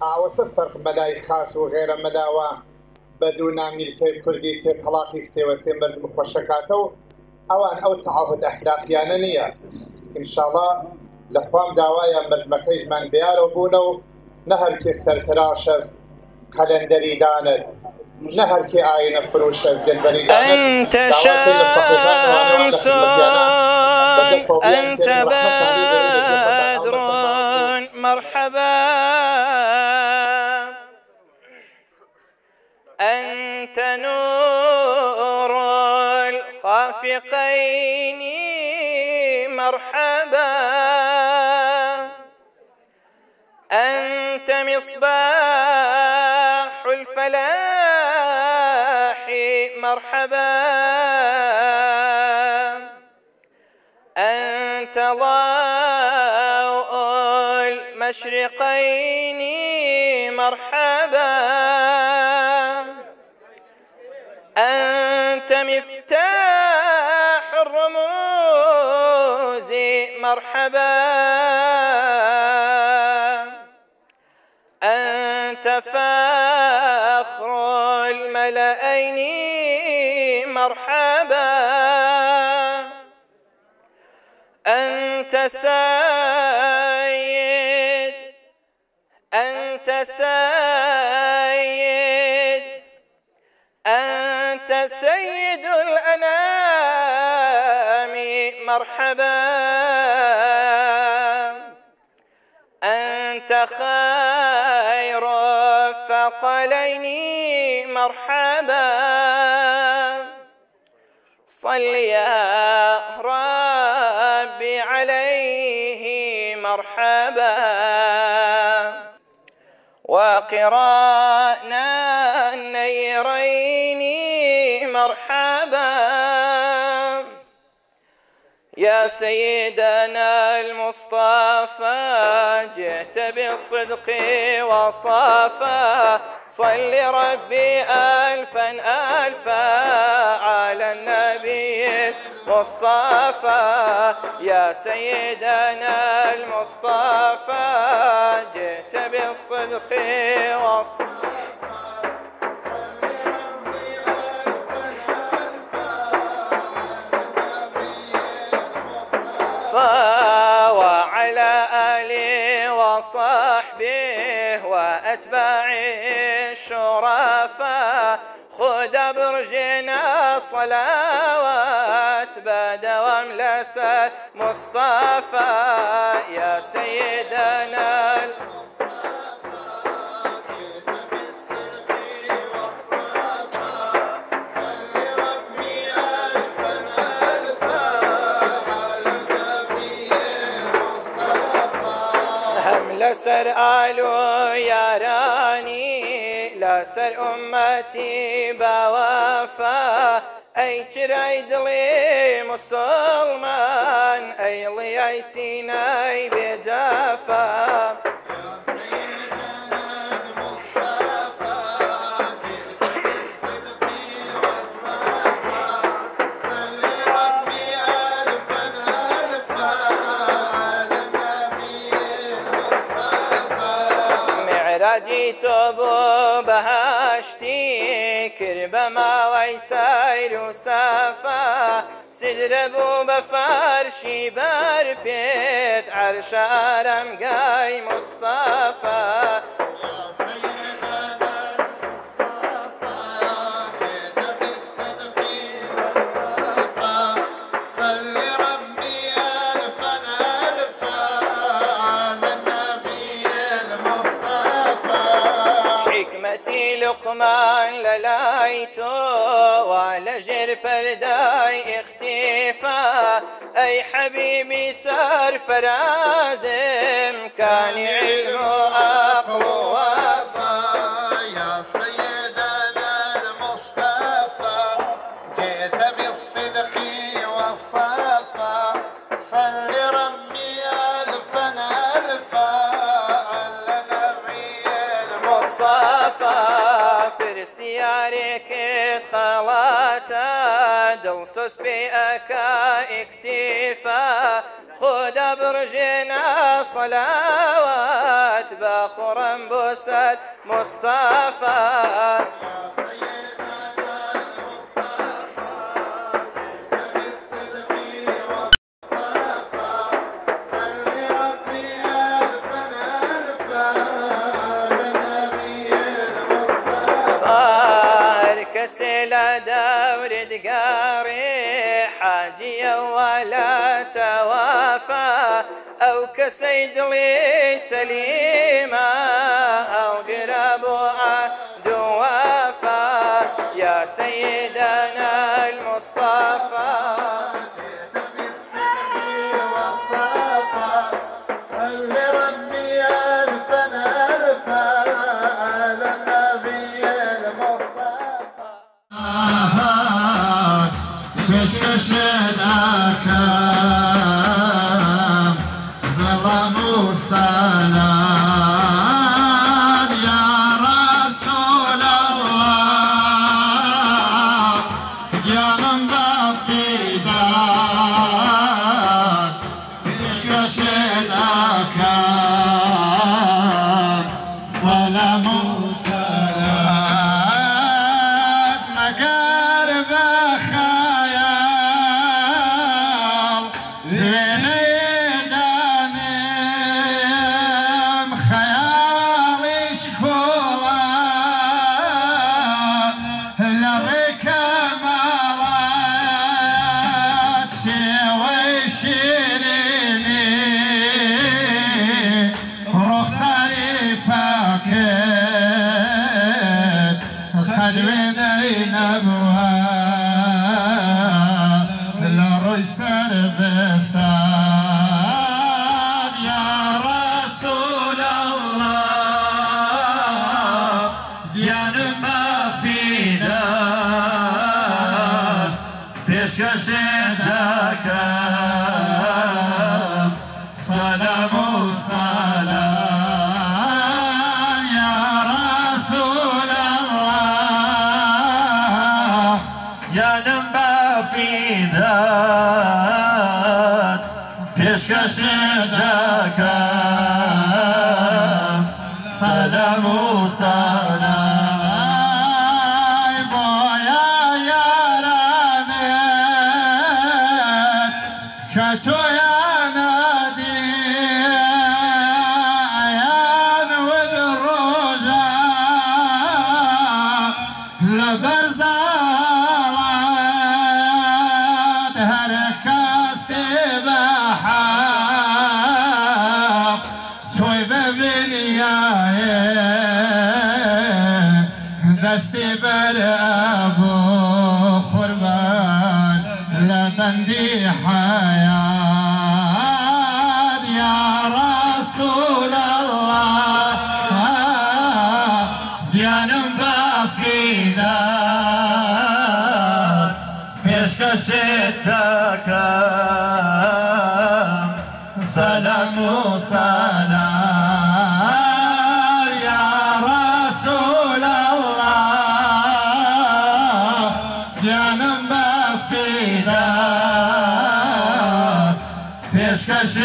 أو سفرق ملاي خاص وغير ملاوة بدون ملكي كردي كي طلاقي سوى سمرد مخوشكاتو أو أن أو تعهد أخلاقيانا نية إن شاء الله لخوام داوايا مردمكيج من بيارو بونو نهر كي سرتراشز قلندري داند نهر كي آين فروشز دلبري داند. أنت شمس أنت بدر مرحبا، أنت نور الخافقين مرحبا، أنت مصباح الفلاح مرحبا، أنت ضوء المشرقين مرحبا، أنت مفتاح الرموز مرحبا، أنت فخر الملأين مرحبا، أنت سيد أنت سيد أنت سيد الأنام مرحبا، أنت خير الثقلين مرحبا، صل يا ربي عليه مرحبا. وقرانا النيرين مرحبا. يا سيدنا المصطفى جئت بالصدق وصفا، صل ربي ألفا ألفا على النبي المصطفى. يا سيدنا المصطفى جئت بالصدق وصفا، وعلى آله وصحبه وأتباعه الشرفاء. خذ برجنا صلوات بدوام لسى مصطفى. يا سيدنا لسر آلو یارانی، لسر ئومەتی باوەفا. ئەی چرای دڵی مسلمان، ئەی ڵیای سینای بێجافا. معراجی تۆ بۆ بەهەشتی کرد بە ماوەی سەیر و سەفا. سدرە بوو بە فەرشی بەر پێت، عەرشە ئارامگای مستەفا. لقمان لەلای تۆ لەژێر پەردای ئیختیفا. ئەی حەبیبی سەرفەرازم، کانی عیلم و عەقڵ و وەفا. يا سيدنا المصطفى جئت بالصدق والصفا، صل ربي ألفا ألفا على النبي المصطفى. پرسیارێکت خەڵاتە، دڵسۆز پێ ئەکا ئیکتیفا. خۆدا بڕژێنە سەلاوات بە خوڕم بۆ سەر مستەفا. کەسێ لە دەورت گەڕێ حاجیە وەلا تەوافا. ئەو کەسەی دڵی سەلیمە، هەڵگرە بۆ عەهد و وەفا. یا سەیدنا المصطفى جئت بالصدق والصفا، صل ربي ألفا ألفا على النبي المصطفى. پێشکەشت ئەکەم سەلام و سەلام یا ڕەسوول ئەڵڵا، گیانم بە فیدات. پێشکەش دەکەم سەلام و سەلام بۆیە یارانێت کە تۆیانە دیان ود ڕۆژە لەبەر زاڵات هەر کەسێ بە حەق تۆی ببینیایێ دەستی بەر ئەبوو قوربان لە بەندی حەیات یا ڕەسوول الله گیانم بە فیدات پێشکەشت دەکەم سەلام و سەلام یا ڕەسوول الله گیانم بە فیدات پێشکەشت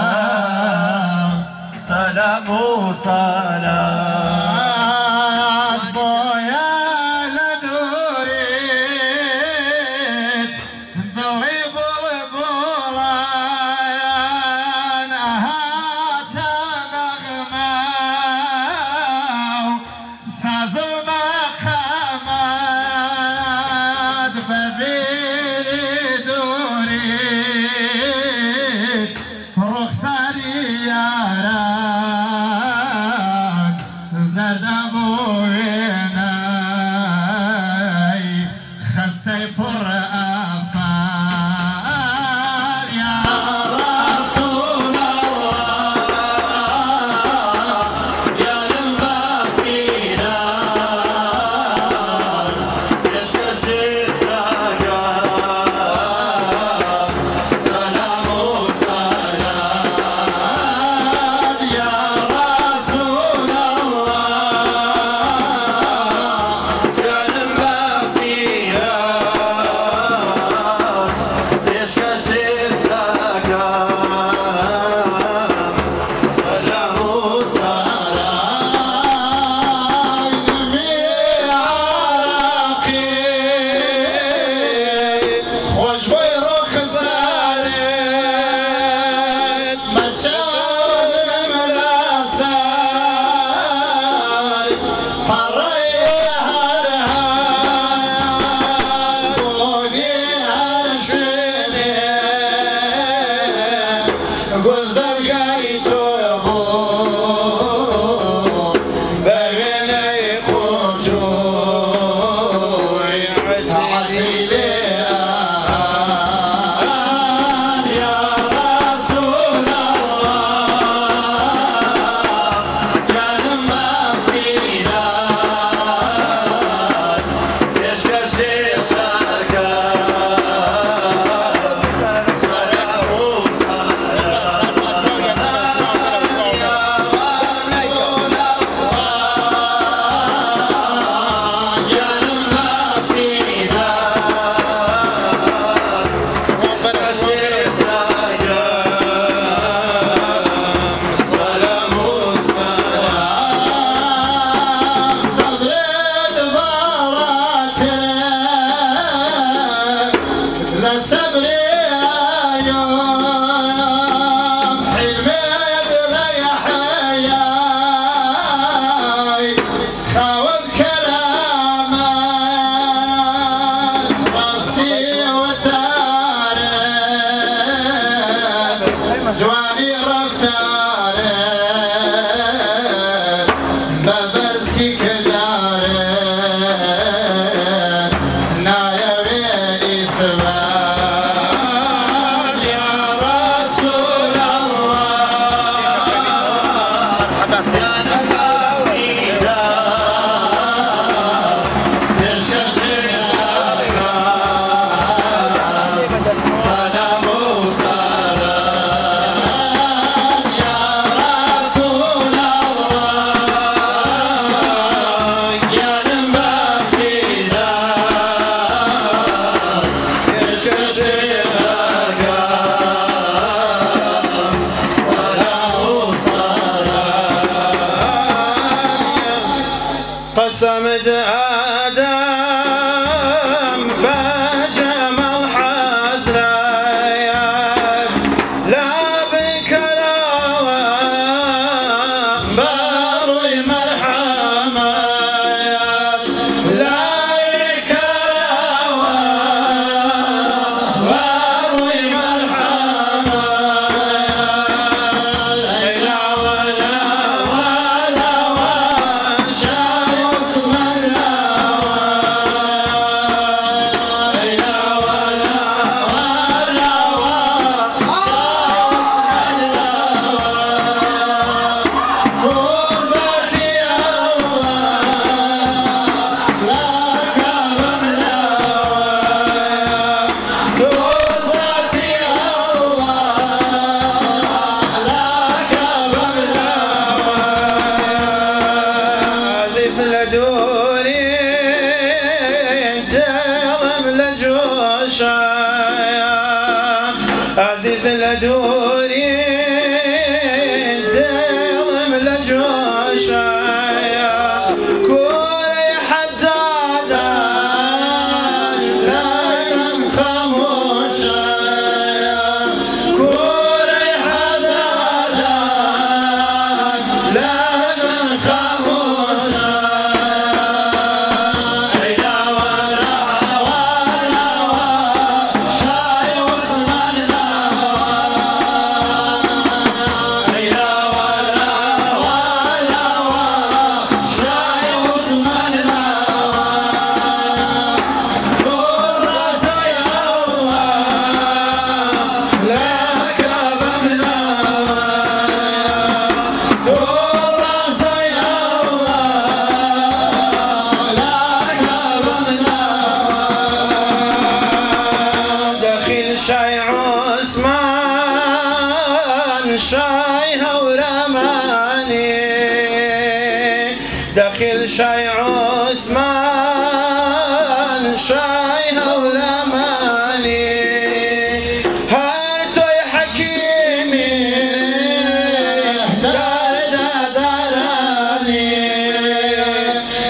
دەکەم سەلام و سەلام بۆیە لە دووریت دڵی بوڵبوڵان ئەهاتە نەغمە و ساز و مەقامات بەبیری دووریت ڕوخساری یاران زەردە بوو وێنەی خەستەی پڕ ئافار یا ڕەسوول الله گیانم بە فیدات پێشکەشت دەکەم سەلام و سەلام یا ڕەسوول الله گیانم بە فیدات پێشکەشت دەکەم سەلام و سەلام نمی عراقی خۆشبۆی ڕوخسارت مەشانم لەسەر پەڕەی هەر هەر بۆنی هەر شوێنێ گوزەرگای تۆ بوو بە وێنەی خۆتۆی عەتری لێ ئەهات یا ڕەسوول الله گیانم بە فیدات پێشکەشت دەکەم سەلام و سەلام یا ڕەسوول الله گیانم بە فیدات پێشکەشت دەکەم سەلام و سەلام سەبرت باڵاتر لە سەبری ئەیوب حیلمت لە یەحیای خاوەن کەرامەت ڕاستی وتارت جوانی ڕەفتارت بە بەرزی کردارت نایەوێ ئیسبات یا ڕەسوول الله گیانم بە فیدات پێشکەشت دەکەم سەلام و سەلام یا ڕەسوول الله گیانم بە فیدات پێشکەشت دەکەم لدوري دلم لجوشا كوري حدادا لا خاموشا كوري حدادا لا خاموشا إلى ورا ورا شاي عثمان لا إلى ورا ورا شاي عثمان لا فرس يا الله لا كبمنا فرس يا الله لا كبمنا دخيل شاي عثمان شاي هورماني دخيل شاي عثمان شاي هورماني هرتوي حكيمي دار داراني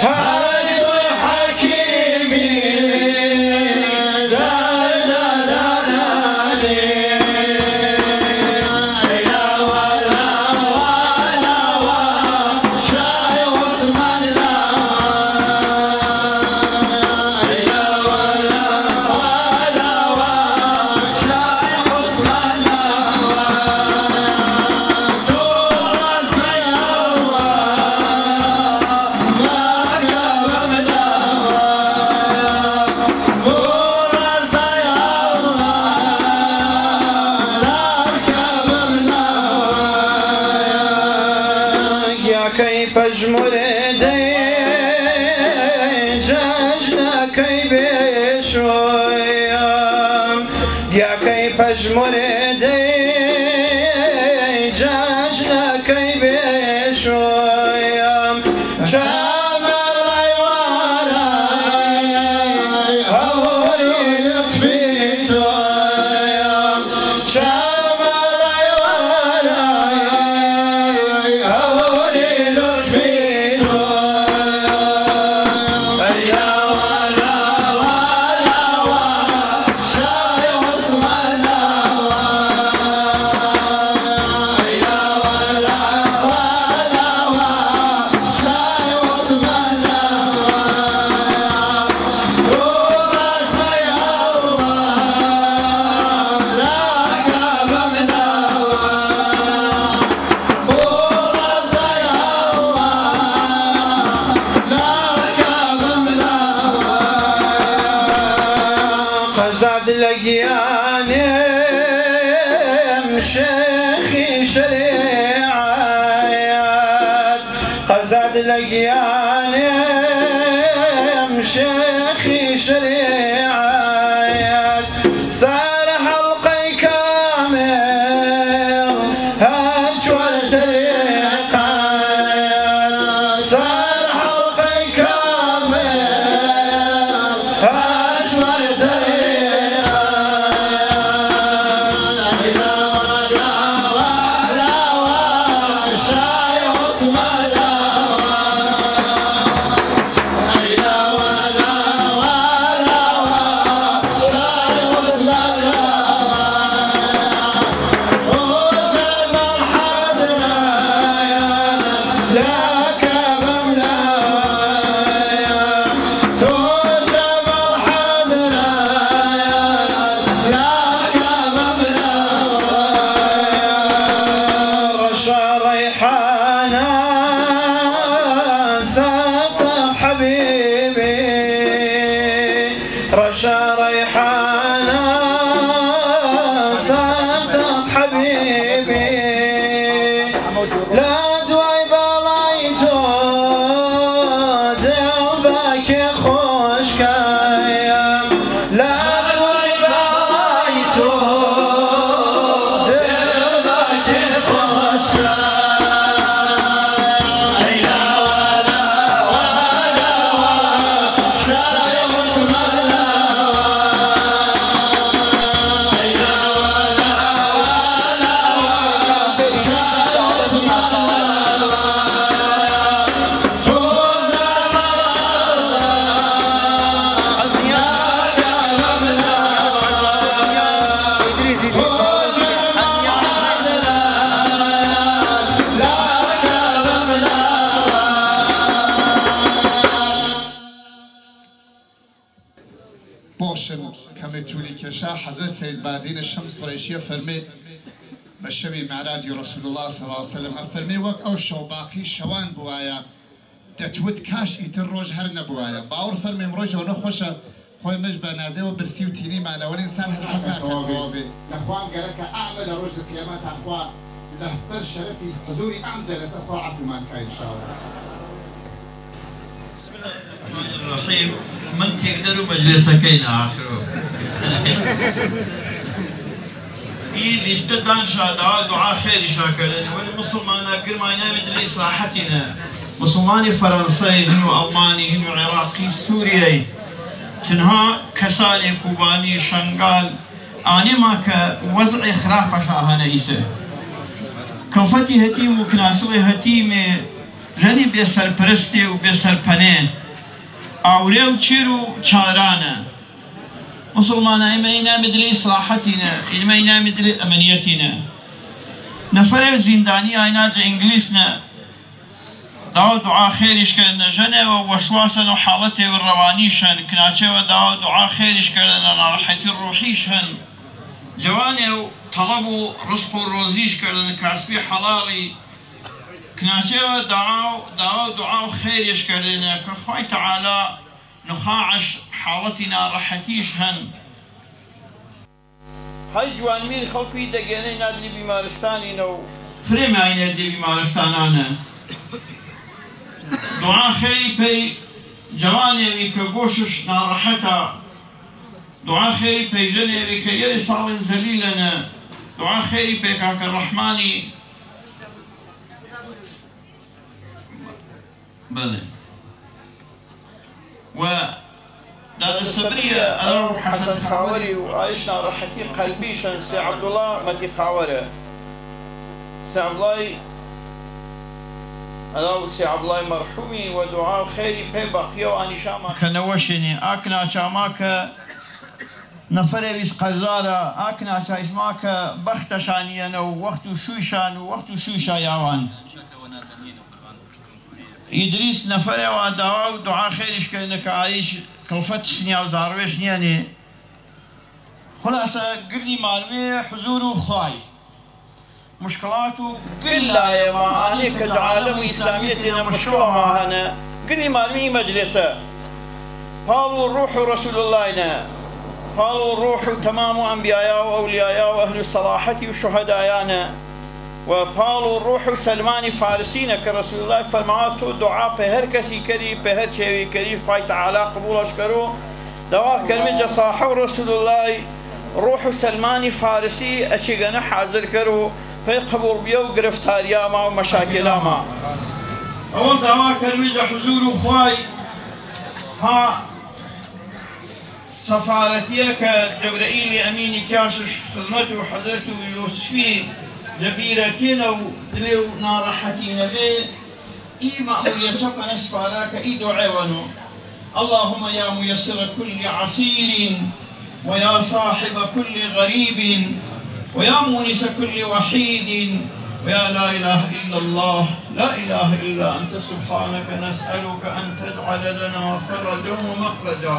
هرتوي حكيمي دار داراني إلى ولا ولا شاي عثمان لا إلى ولا ولا شاي عثمان لا تورث يا الله ما قبل تورث يا الله لا قبل يا كيف اجمردي ججنا كي بشويم يا كيف اجمردي ججنا كي بشويم شامل وراي هوري لطفيتويم شامل وراي هوري لطفيتويم يا ولا ولا شاي عثمان لا يا ولا ولا شاي عثمان لا تورث يا الله لا كبمنا تورث يا الله لا كبمنا قزاد لقياني شيخي شريعات قزاد لقياني شيخي شريعات سار حلقي كامل هجور طريقات سار حلقي كامل هجور طريقات إلى ولا ولا شاي عثمان لا إلى ولا کێشا حەزرەت سەید بادینە شەمس قوڕەیشیە فەرمێ بە شەوی معراجی رسول اللە صلی اللە علیە وسلم ئەفەرمێ وەک ئەو شەو باقی شەوان بوایە دەتوت کاش ئیتر ڕۆژ هەر نەبوایە باوەڕ فەرمێم ڕۆژ ئەونە خۆشە خۆی مەش بە نازێوە برسی و تینیمانە وەلی ئینسان هەر حەز ناکا تەواو بێ لە خوان گەرەکە ئەعمە لە ڕۆژی قیامەتا خوا لە بەر شەرەفی حزوری ئەم جەلەسە خوا عەفومان کا ان شاء اللە. بسم اللە الرحمن الرحیم من تێکدەر و مەجلسەکەی ئاخرۆ ئی لیستە دانشا داوا دوعا خێریشا کردن وەلی مسلمانە گرمای ناوی دلی ئیسراحەتینە مسلمانی فەرەنسەی هن و ئەڵمانی هن و عێراقی سووریای چنها کەسانی کوبانی شەنگال ئانێما کە وەزعێ خراپەشا هەنە ئیسە کەڵفەتی هەتیم و کناسڵێ هەتیمێ ژەنی بێ سەرپەرستێ و بێ سەرپەنێ ئاورێ و چێر و چارانە مسوڵمانە ئیمە ئینامی دلێ ئیسراحەتینە ئیمە ئینامی دلێ ئەمنیەتینە نەفەرێ زیندانی ئایناجە ئینگلیسنە داوا دوعا خێریش کردنە ژەنێوە وەسواسەن و حاڵەتێ و ڕەوانیشەن کناچێوە داوا دوعا خێریش کردنە ناڕەحەتی ڕوحیش هەن جوانێ و تەڵەب و ڕزق و ڕۆزیش کردن کاسبی حەڵاڵی کناچێوە داوا و دوعا و خێریش کردنە کە خوای تەعالا نخاعش حاڵەتی ناڕەحەتیش هەن. هەی جوانمیر خەڵکی دەگەێنەی نادلی بیمارستانینە و فرێ ماینە دێ بیمارستانانە دوعا خێری پەی جوانێوی کە گۆشش ناڕەحەتە دوعا خێری پەی ژەنێوی کە یەری ساڵین زەلیلەنە دوعا خێری پەی کاکە ڕەحمانی بەڵێ و دادە سەبریە ئەو حەسەن خاوەری و ئایش ناڕەحەتی قەلبیشەن سێ عەبدوڵا مەدی خاوەرە سێ عەبدوڵای ئەو سێ عەبدوڵای مەرحومی و دوعا و خێری پێ بەقیە و ئانیشاما کە نەوەشێنێ ئاک ناچاما کە نەفەرێویش قەرزارە ئاک ناچایشما کە بەختەشانیەنە و وەخت و شوویشان و وەخت و شوویشا یاوان ئیدریس نەفەرێوە داوا و دوعا خێریش کردنە کە ئایش کڵفەت شنیا و زاڕوێش نییەنێ خولاسە گردی مالمێ حزور و خوای مشکلات و گل لایە ما ئانێ کە عالەم و ئیسلامیەتێنە مشکڵە ما هەنە گردی مالمی مەجلسە پاڵ و ڕوح و ڕەسول اللهینە پاڵ و ڕوح و تەمام و ئەنبیایا و ئەولیایا و ئەهل سەڵاحەتی و شوهەدایانە و پاڵ و ڕوح و سەلمانی فارسینە کە رسول الله فەرماوە تۆ دوعا پێ هەر کەسی کەری پێ هەر چێوی کەری خوای تەعالا قبوڵەش کەرو داوا کەرمی جە ساحە و رسول الله ڕوح و سەلمانی فارسی ئەچیگەنە حازر کەر و پێ قبوڵ بیە و گرفتاریاما و مەشاکلاما ئەوە داوا کەرمی جە حزور و خوای ها سەفارەتیە کە جەبرەئیلی ئەمینی کاشش خزمەت و حەزرەت و یوسفی جەبیرەکێنە و دلێ و ناڕەحەتی نەبێ ئی مەئموریە چەپەنە سپارا کە ئی دوعێوەنو اللهم يا ميسر كل عسير ويا صاحب كل غريب ويا مونس كل وحيد ويا لا إله إلا الله لا إله إلا أنت سبحانك نسألك أن تجعل لنا فرجا ومخرجا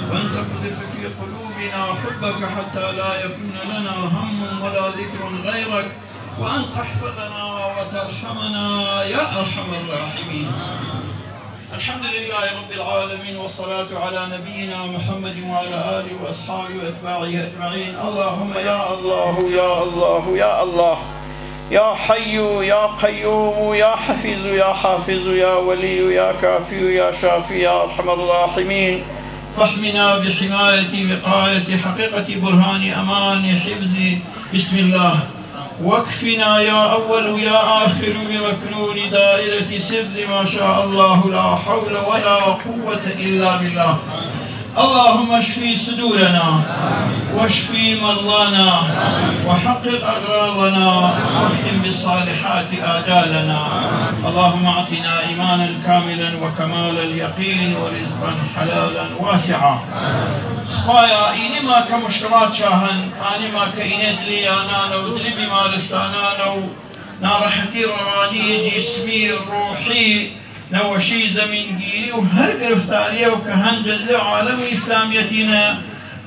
وأن تقذف في قلوبنا حبك حتى لا يكون لنا هم ولا ذكر غيرك وأن تحفظنا وترحمنا يا أرحم الراحمين. الحمد لله رب العالمين والصلاة على نبينا محمد وعلى آله وأصحابه وأتباعه أجمعين. اللهم يا الله يا الله يا الله يا حي يا قيوم يا حفيظ يا حافظ يا ولي يا كافي يا شافي يا أرحم الراحمين فاحمنا بحماية وقاية حقيقة برهان أمان حفظ بسم الله واكفنا يا أول يا آخر بمكنون دائرة سر ما شاء الله لا حول ولا قوة إلا بالله. اللهم اشفي صدورنا واشفي مرضانا وحقق أغراضنا واختم بالصالحات آجالنا. اللهم اعطنا إيمانا كاملا وكمال اليقين ورزقا حلالا واسعا. خوایا ئینما کە مشکلات شاهن ئانیما کە ئینێ دلیانانە و دلی بیمارستانانە و ناڕەحەتی ڕەوانی جیسمی ڕۆحی نەوەشی زەمینگیری و هەر گرفتاریە و کە هەنجە لە عالەمی ئیسلامیەتینە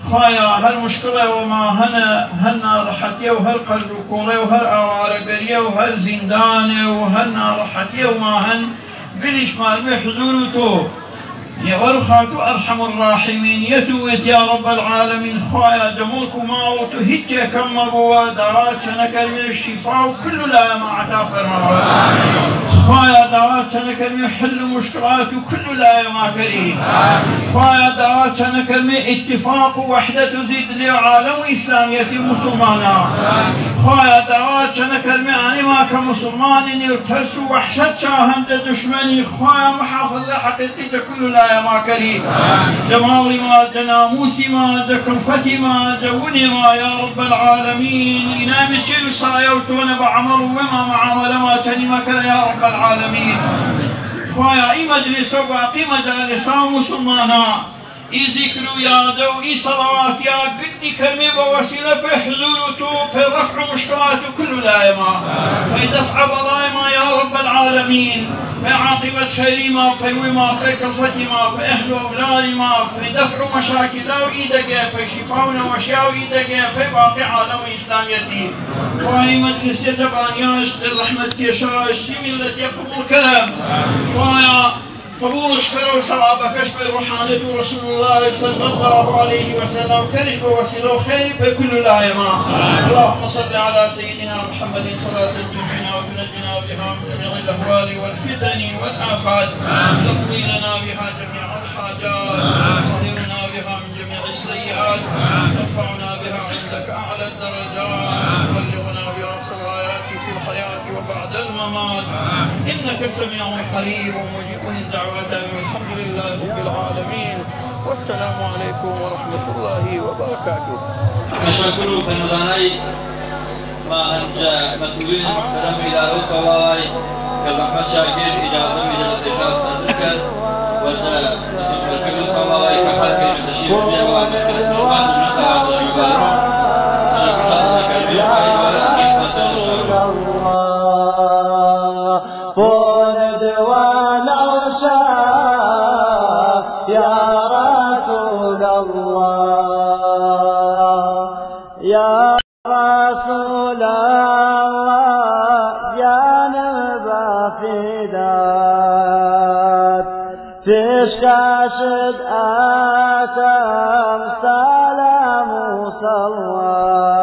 خوایا هەر مشکڵێ وما هەنە هەر ناڕەحەتیە و هەر قەرز و کۆڵێ و هەر ئاوارەگەریە و هەر زیندانێ و هەر ناڕەحەتیە و ما هەن گلیش مارمێ حزور و تۆ یەوەر خاتو ئەرحەم الراحمین یەتوێت یا رب العالمین خوایا جە مڵک و ماڵ و هیچ کەم مەبووە داوا چەنەکەرمێ شیفا و كل لا ما عطا فرماوە خوایا داوا چەنەکەرمێ حل مشکلات و كل لا ما کەری خوایا داوا چەنەکەرمێ اتفاق و وحدة زید لێ عالم و ئیسلامیەتی مسلمانا خوایا داوا چەنەکەرمێ ئانی ما کە مسلمانی و ترس و وحشت شاهند دشمنی خوایا محافظة حقیقی دە كل لا ما کەری جمال ما جناموس ما جكلفة ما جوني ما يا رب العالمين إنا مسير سايا وتون بعمر وما معاملة ما تني ما يا رب العالمين خوایا ای مجلس و باقی مجالس مسلمانا ای ذکر و یاد و ای صلوات یا قدی کلمه بوسیله په حضور تو په رفع مشکلات كل لايما في دفع بلاي ما يا رب العالمين في عاقبة خير ما في وما في كلفة ما في أهل وأولاد ما في دفع مشاكل أو إيدك في شفاء وشياء إيدك في باقي عالم إسلاميتي خواهی مجلس تبانياش رحمة كيشاش ملة قبول كلام خوايا قبول شكر وثوابك بروحانة رسول الله صلى الله عليه وسلم كرش بوسيلة خير في كل لايما اللهم صل على سيدنا محمد صلاة تنجينا وتنجينا بها من جميع الأهوال والفتن والآفات تقضي لنا بها جميع الحاجات تطهرنا بها من جميع السيئات ترفعنا بها عندك أعلى الدرجات تبلغنا بها أقصى الغايات في الحياة وبعد الممات إنك سميع قريب مجيب الدعوات. الحمد لله رب العالمين والسلام عليكم ورحمة الله وبركاته. تشكر فنزاني ما أنت مسؤولين المحترم إدارة صلاة كزحمة شاكر إجازة مجلس إشارة سنتذكر وجاء مسؤول مركز صلاة كحاس كلمة تشير فيها ولا مشكلة مشكلات من تعالى شبارو تشكر خاصة كلمة يا رسول الله يا نبا فداك تشكاشد آتم سلام صلوات.